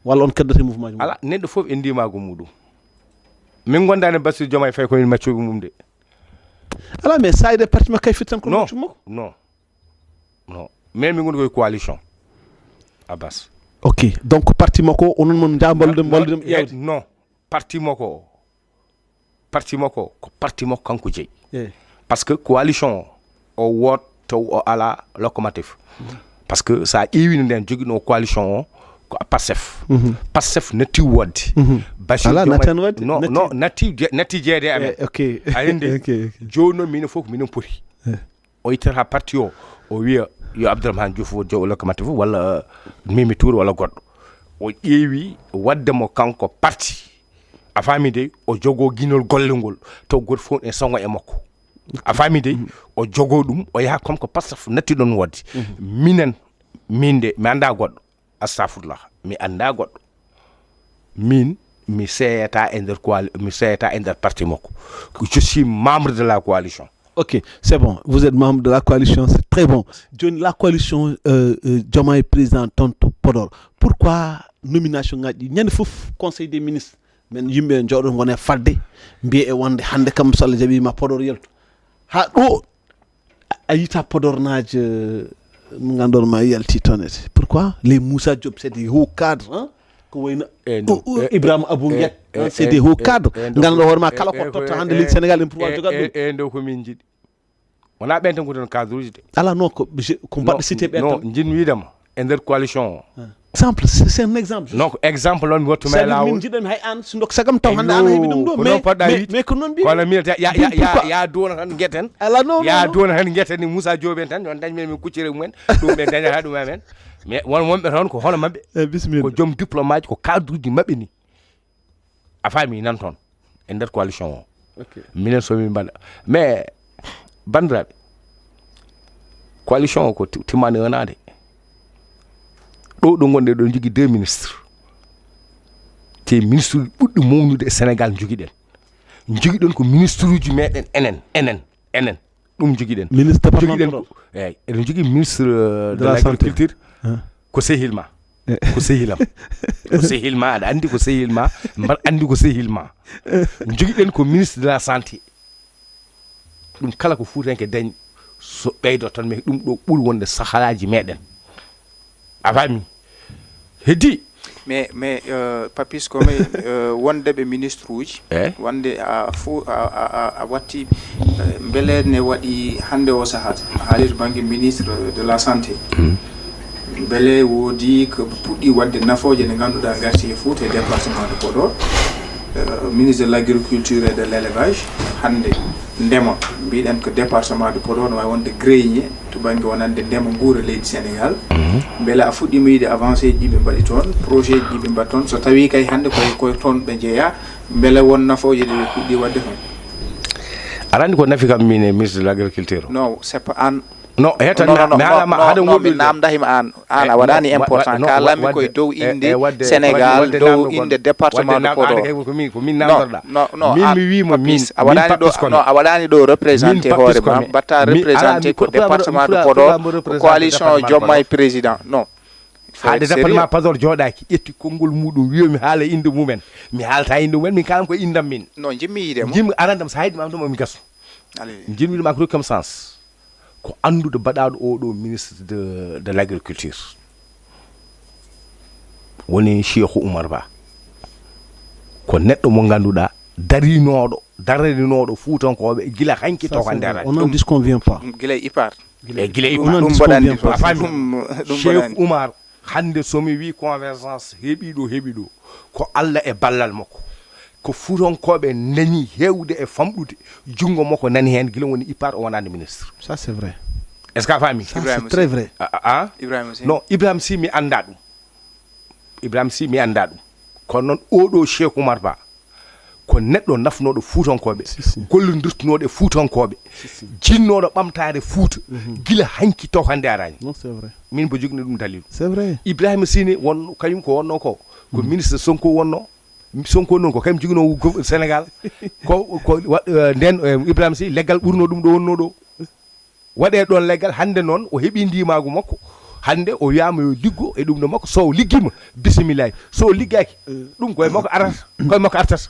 walla on keddata e mouvement ji? Ala, neɗɗo fof e ndimago muɗum. Min gondaani Bassirou Diomaye Faye ko min maccuɓe mum de. Ala, mais sayde parti makko kay fitan ko Non, maccu makko. Non, non. Mais min gondi koye coalition. Abbas. Ok, donc parti makko onon mon jaa mballude mballude Eh, non, parti makko o. Parti makko o ko parti makko kanko jeyi. Eh. Parce que coalition o, o woot taw o ala locomotive. Parce que sa ƴeewino nden joguino coalition o ko a Pastef. Pastef natti wodde. Bachir Ala, Diomaye- natti hen wadde, non natti- non natti je- natti jeede amen. Eh, ok. A andi? Ok, ok. Jooni noon minen fof ko minen poti. O ittata parti o, o wiya yo Abdourahmane Diouf won jogo locomotive walla Mimi Tour walla goɗɗo. O ƴeewi wadde mo kanko parti. A faami de, o jogo guinol golle ngol taw goto fof e songo e makko. A faami de, o jogo ɗum, o yaha comme ko Pastef natti ɗon wadde. Minen, min de mi annda goɗɗo. Astafurlah, mi annda goɗɗo. Min mi seyata e nder coali- mi seyata e nder parti makko. Je suis membre de la coalition. Ok, c'est bon. Vous êtes membre de la coalition, c'est très bon. Joni la coalition euh, euh, Diomaye président tonto Podor. Pourquoi nomination ngaji ɗi ñande fof conseil des ministres men yimɓe jooɗo gone fadde mbiye e wonde hannde kam so Allah jaɓima Podor yaltu ha ɗo a yita Podor naajo mo ganduɗon ma yalti toon ete. Pourquoi les Moussa Diop c'est des hauts cadres hein? Ko wayno Eh, non. O- o- Eh, Ibrahima Abou eh, Guet eh, hein, c'est eh, des hauts eh, cadres eh, donc, ganduɗo hoorema eh, kala eh, ko totta eh, hannde eh, leydi Sénégal en pouvoir eh, jogat eh, ɗum. Eh, nde ko min jiɗi. Wona ɓen tan ko ton cadre uji de. Ala non ko je- ko mbaɗɗo cité ɓe Non, tan. Jin wiidama e nder coalition o. Exemple, c'est c'est un exemple. Non, ko exemple on mi wattuma e C'est-à-dire min lawol. Jiɗen hay an so ndok sagam taw hannde an Yo, heɓi ɗum ɗo ko mais non poɗɗa mais- wiide. Mais ko noon mbiɗa Kono mi ya ya Ɗum ya pourquoi? Ya dona tan gueten. Ala non Ya non, non. Dona tan gueten ni Moussa Diop en tan yon dañ men min kuccire mumen. Ɗum ɓe dañata ɗum amen. Mais won wonɓe toon ko hono maɓɓe. Eh, bismillah. Ko joom diplôme aji ko cadre uji maɓɓe ni. A faami nan toon e nder coalition o. Ok. Minen somin mbaɗa mais bandiraɓe, coalition o ko ti- timmani wonade. Ɗo ɗo gonɗe ɗo jogui deux ministres. Te ministre ɓuɗɗo mawnude e Sénégal joguiɗen. Joguiɗen ko ministre uji meɗen enen enen enen. Ɗum joguiɗen. Ministre Joguiɗen départemental. Ko- eyyi, eɗen jogui ministre euh, de De la santé. L'agriculture. Hein. Ko sehil ma. Ko sehil am. Ko sehil ma, aɗa andi ko sehil ma. Mbaɗa andi ko sehil ma. Joguiɗen ko ministre de la santé. Ɗum kala ko fuutanke dañi so ɓeydo tan mais ɗum ɗo ɓuri wonde sahalaji meɗen. A faami? Heddi. Mais mais euh, Papis ko mais euh, wonde ɓe ministre uji Eh? Wonde a fo a, a, a, a watti euh, beele ne waɗi hannde o sahaa a haalir banggue ministre de la santé. Beele woodi ko puɗɗi wadde nafooje nde ngannduɗaa ngarti e Fouta e département de Podor. Euh, ministre de l'agriculture et de l'élevage hannde ndema mbiɗen ko département de Podor no wawi wonde grenier to banggue wonande ndema nguura leydi Sénégal. Beele a fuɗɗima yiide avancé ji ɓe mbaɗi toon, projet ji ɓe mbaɗi toon, so tawi kay hannde koye koye toon ɓe jeeya? Beele won nafooje ɗe ɓe puɗɗi wadde toon? Aɗa andi ko nafi kam min e ministre de l'agriculture o? Non, c'est pas an. Non, hetan. Mi haalama haɗa Woɗɗude namdahima an an a waɗani important. Ka lammi koye dow inde Sénégal, dow inde département de Podor. Ko min namdorɗa. Non non Min mi wimo min. A waɗani ɗo non a waɗani ɗo représenté hoore ma, mbatta représenté ko département de Podor, coalition Diomaye président. Non. Haade département Podor jooɗaki ƴetti konngol muɗum wiyomi haala inde mumen. Mi haalta inde mumen, min kalam ko indam min. Non, jimmi yiide mo. Jimmi arandam sa haydima am ɗum omi gasu. Jimmi ɗum ak rokkam sens. Ko annduɗo baɗaɗo oɗo ministre de, de l'agriculture, woni Cheikhou Oumar Ba. Ko neɗɗo mo ngannduɗa darinoɗo darinoɗo fuutankoɓe gila hanki to hande arani. On n'en disconvient pas. Gila ipar. E gila On n'en ipar. disconvient A pas. Faami? Ɗum Cheikh baɗani. Oumar, hannde somi wi convergence heɓi ɗo heɓi ɗo, ko Allah e ballal makko. Ko fuutankoɓe dañi hewde e famɗude, junngo makko nani heen gila woni ipar o wonande ministre. Ça c'est vrai. Est-ce que a faami? Ça c'est très vrai. Ah, ah, ah. Ibrahima Sy. Non, Ibrahima Sy mi annda ɗum. Ibrahima Sy mi annda ɗum. Kono noon oɗo Cheikh Oumar Ba ko neɗɗo nafnoɗo fuutankoɓe, Si, si. Gollodirtunoɗo e fuutankoɓe, jinnoɗo ɓamtare Fuuta gila hanki taw hande arani. Non, c'est vrai. Min mbo jogni ɗum dalilu. C'est vrai. Ibrahima Sy ne won kañum ko wonno ko ko ministre Sonko wonno. Sonko noon ko kañum jogino go- Sénégal. Ko ko wa- eh, nden eh, Ibrahima Sy leggal ɓurno ɗum ɗo wonno ɗo. Waɗe ɗon leggal hannde noon o heɓi ndimagu makko. Hannde o wiyama yo liggo e ɗum ɗo makko, so o liggima bisimillahi, so o liggaki ɗum koye makko arata, koye makko artata.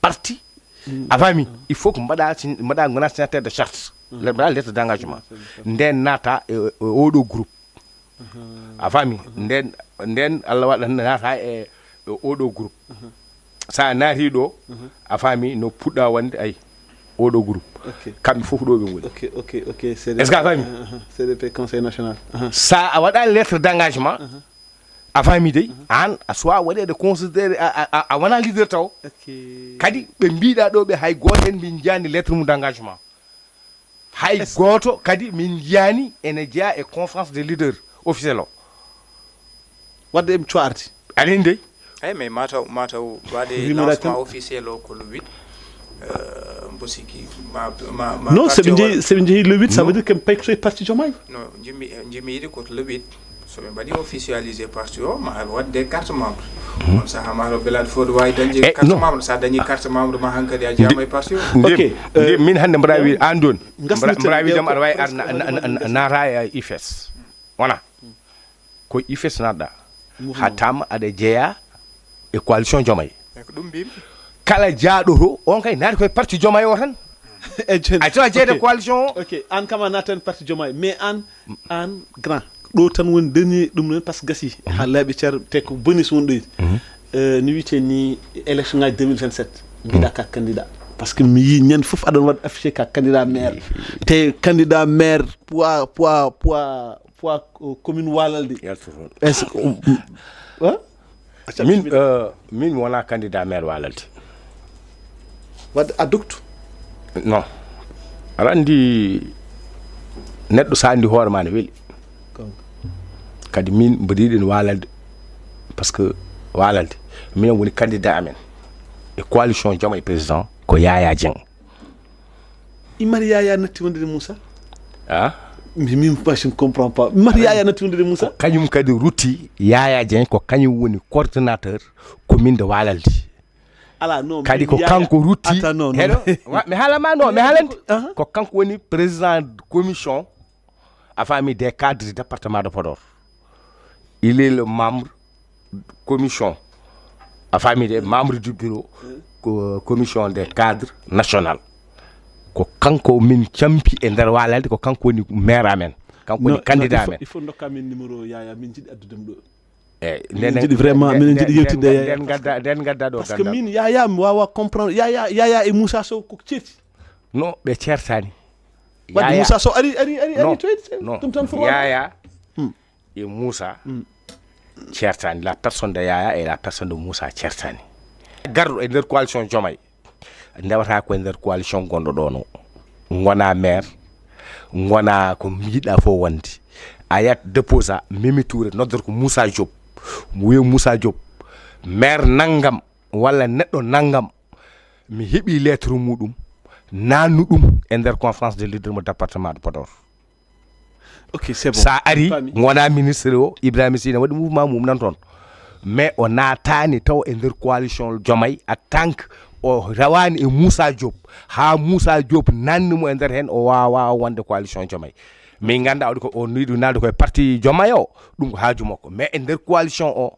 parti, a faami, il faut que mbaɗa sign- mbaɗa gona signataire de charte, mbaɗa lettre d' engagement, nden naata e e oɗo groupe, a faami. Nden nden Allah waɗa naata e e oɗo groupe. Sa naati ɗo, a faami, no puɗɗa wonde ay oɗo groupe, Ok. Kamɓe fof ɗo ɓe ngoni. Ok, ok, ok. C'est Est-ce que a faami? C D P Conseil National. Sa a waɗa lettre d' engagement, a faami dey, an a soit waɗede considéré a- a- a- a wona leader taw. Ok. Kadi ɓe mbiɗa ɗo ɓe hay gooto en min jiyani lettre mum d' engagement, hay gooto kadi min jiyani ene jeeya e conférence de leader officiel o. Wadde em coardi. Anin dey. Eyi, mais mataw mataw waɗe Wimo lancement tan. Officiel o ko le huit. Mbo sikki ma ma ma Non, parti soɓe o jeeyi soɓe jeeyi le huit, ça veut dire que mi paykoto e parti Diomaye. No jimmi jimmi yiɗi ko le huit. Soɓe mbaɗi officialisé parti o ma waɗde carte membre. On saha ma to belade fod wawi dañde Eh, carte non. Membre, sa dañi carte membre ma hankadi a jeeyama e parti o. Nde- Ok, nde euh, min hannde mbaɗa wiide an jooni, ngasnirten mbaɗa wiide ɗe am aɗa wawi ar presque naata e I F S. Wona ko I F S naatɗa, hattama aɗa jeeya e coalition Diomaye. E ko ɗum mbimi. Kala jaaɗo to on kay naati koye parti Diomaye o tan. E jooni. A tawa jeeyde Ok. Coalition o. Ok, an kam a naatan parti Diomaye, mais an an grand ɗo tan woni dernier ɗum noon, par ce que gasi ha laaɓi cer te ko bonus woni ɗoyde. Euh, no wiyete ni, élection ngaji deux mille vingt-sept mbiɗa ka candidat, par ce que mi yi ñande foof aɗon waɗa affiché ka candidat maire, te candidat maire poids poids poids poids euh, commune Walalde. Est-ce que hein? Min euh, min mi wona candidat maire Walalde. Wadde a duktu. Non, aɗa andi neɗɗo sa andi hoore ma ne weeli. Kadi min mbaɗiɗen Walalde, par ce que Walalde minen woni candidat amen e coalition Diomaye président ko Yaya Dieng. Imar Yaya natti wonde de Moussa. A Mi min pas je ne comprends pas. Imar Yaya natti wonde de Moussa. Kañum kadi rutti, Yaya Dieng ko kañum woni coordinateur commune de Walalde. Ala non. Kadi ko kanko rutti. Attends, non, non. Heɗo, wa- mi haalama non mi haalandi. Aha. Ko kanko woni président commission, a faami, des cadres du département de Podor. Il est le membre commission, a faami, de membre du bureau ko commission des cadres national. Ko kanko min campi e nder Walalde, ko kanko woni maire amen, kanko woni Non, candidat il faut- amen. Il faut dokka min numéro Yaya, min jiɗi addude mo ɗo. Eyi, minen jiɗi vraiment, minen jiɗi yewtidde. Nden gadda, nden gadda ɗo. Parce que min, Yaya, mi wawa comprendre. Yaya, Yaya e Moussa Sow ko ceerti. No, ɓe ceertani. Wadde Moussa Sow ari, ari, ari, ari toyde. Ɗum tan foti. Yaya e Moussa ceertani. La personne de Yaya et la personne de Moussa ceertani. Garɗo e nder coalition Diomaye, ndewata ko e nder coalition gonɗo ɗon o. Ngona maire, ngona ko mbiɗa fof wonde. A yat déposa Mimi Touré, noddor ko Moussa Diop. Mo wiya Moussa Diop, maire nanngam walla neɗɗo nanngam, mi heɓi lettre muɗum, nannu ɗum e nder conférence de leader mo département de Podor. Ok, c'est bon. Sa ari, ngona ministre o, Ibrahima Sy ne waɗi mouvement mum nan toon. Mais o naatani taw e nder coalition Diomaye en tant que o rawani e Moussa Diop. Ha Moussa Diop nanni mo e nder hen, o wawa wonde coalition Diomaye. Min ganda o ko o niɗu nalde koye parti Diomaye o, ɗum ko haaju makko. Mais e nder coalition o,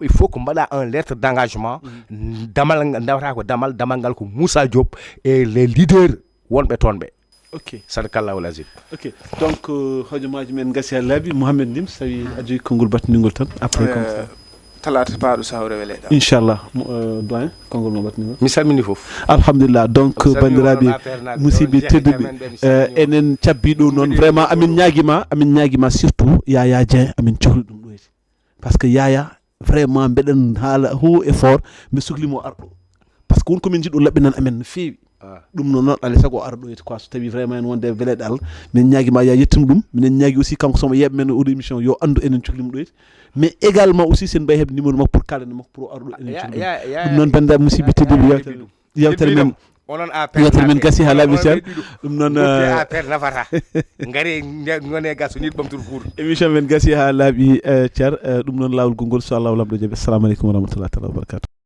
il faut ko mbaɗa un lettre d'engagement. Damal ngal, ndewata ko damal, damal ngal ko Moussa Diop et les leaders wonɓe toon ɓe. Ok. Sadakallahul azim. Ok. Donc, euh, hojomaaji men gasi ha laaɓi. Mohamed Ndim, so tawi a jogi konngol battiningol tan, après, comme ça. Talaata paaɗo, so hawre wele ɗa. Inchallah, mo, euh, doyen, konngol ma battiningol. Mi salmini fof. Alhamdulillah. Donc, mi salmini bandiraɓe, wonɓe affaire naɓe, musidɓe tedduɓe, amen ɓe, mi salmini on. Enen cabbi ɗo noon, vraiment, amin ñaagima, amin ñaagima surtout Yaya Dieng, amin cohli ɗum ɗo. Parce que Yaya, vraiment, mbeɗen haala haut et fort, mbe sohlimo arɗo. Parce que won ko min jiɗɗo laɓɓinan amen no feewi. Ɗum noon, noon, alay sago o ara ɗo yetti quoi, so tawi vraiment en wonde e weleɗe Allah, min ñaagima ya yettin ɗum. Minen ñaagi aussi kanko somo yeeɓa men oɗo émission, yo anndu enen cohlimo ɗo yetti. Mais également aussi, sen mbawi heɓde numéro makko pour kaalden makko pour o ara ɗo enen cohli ɗum. Ɗum noon, banndiraaɓe musidɓe tedduɓe, yewtere, yewtere men, yewtere men gasi ha laaɓi, cer. Ɗum noon, affaire nafata. Ngare, ngone gas, nit ɓamtude kuur. Émission men gasi ha laaɓi, eh, cer. Eh, ɗum noon, laawol gongol, so Allah lamɗo jaɓi. Assalamu aleykum wa rahmatullahi taala wa barakatuh.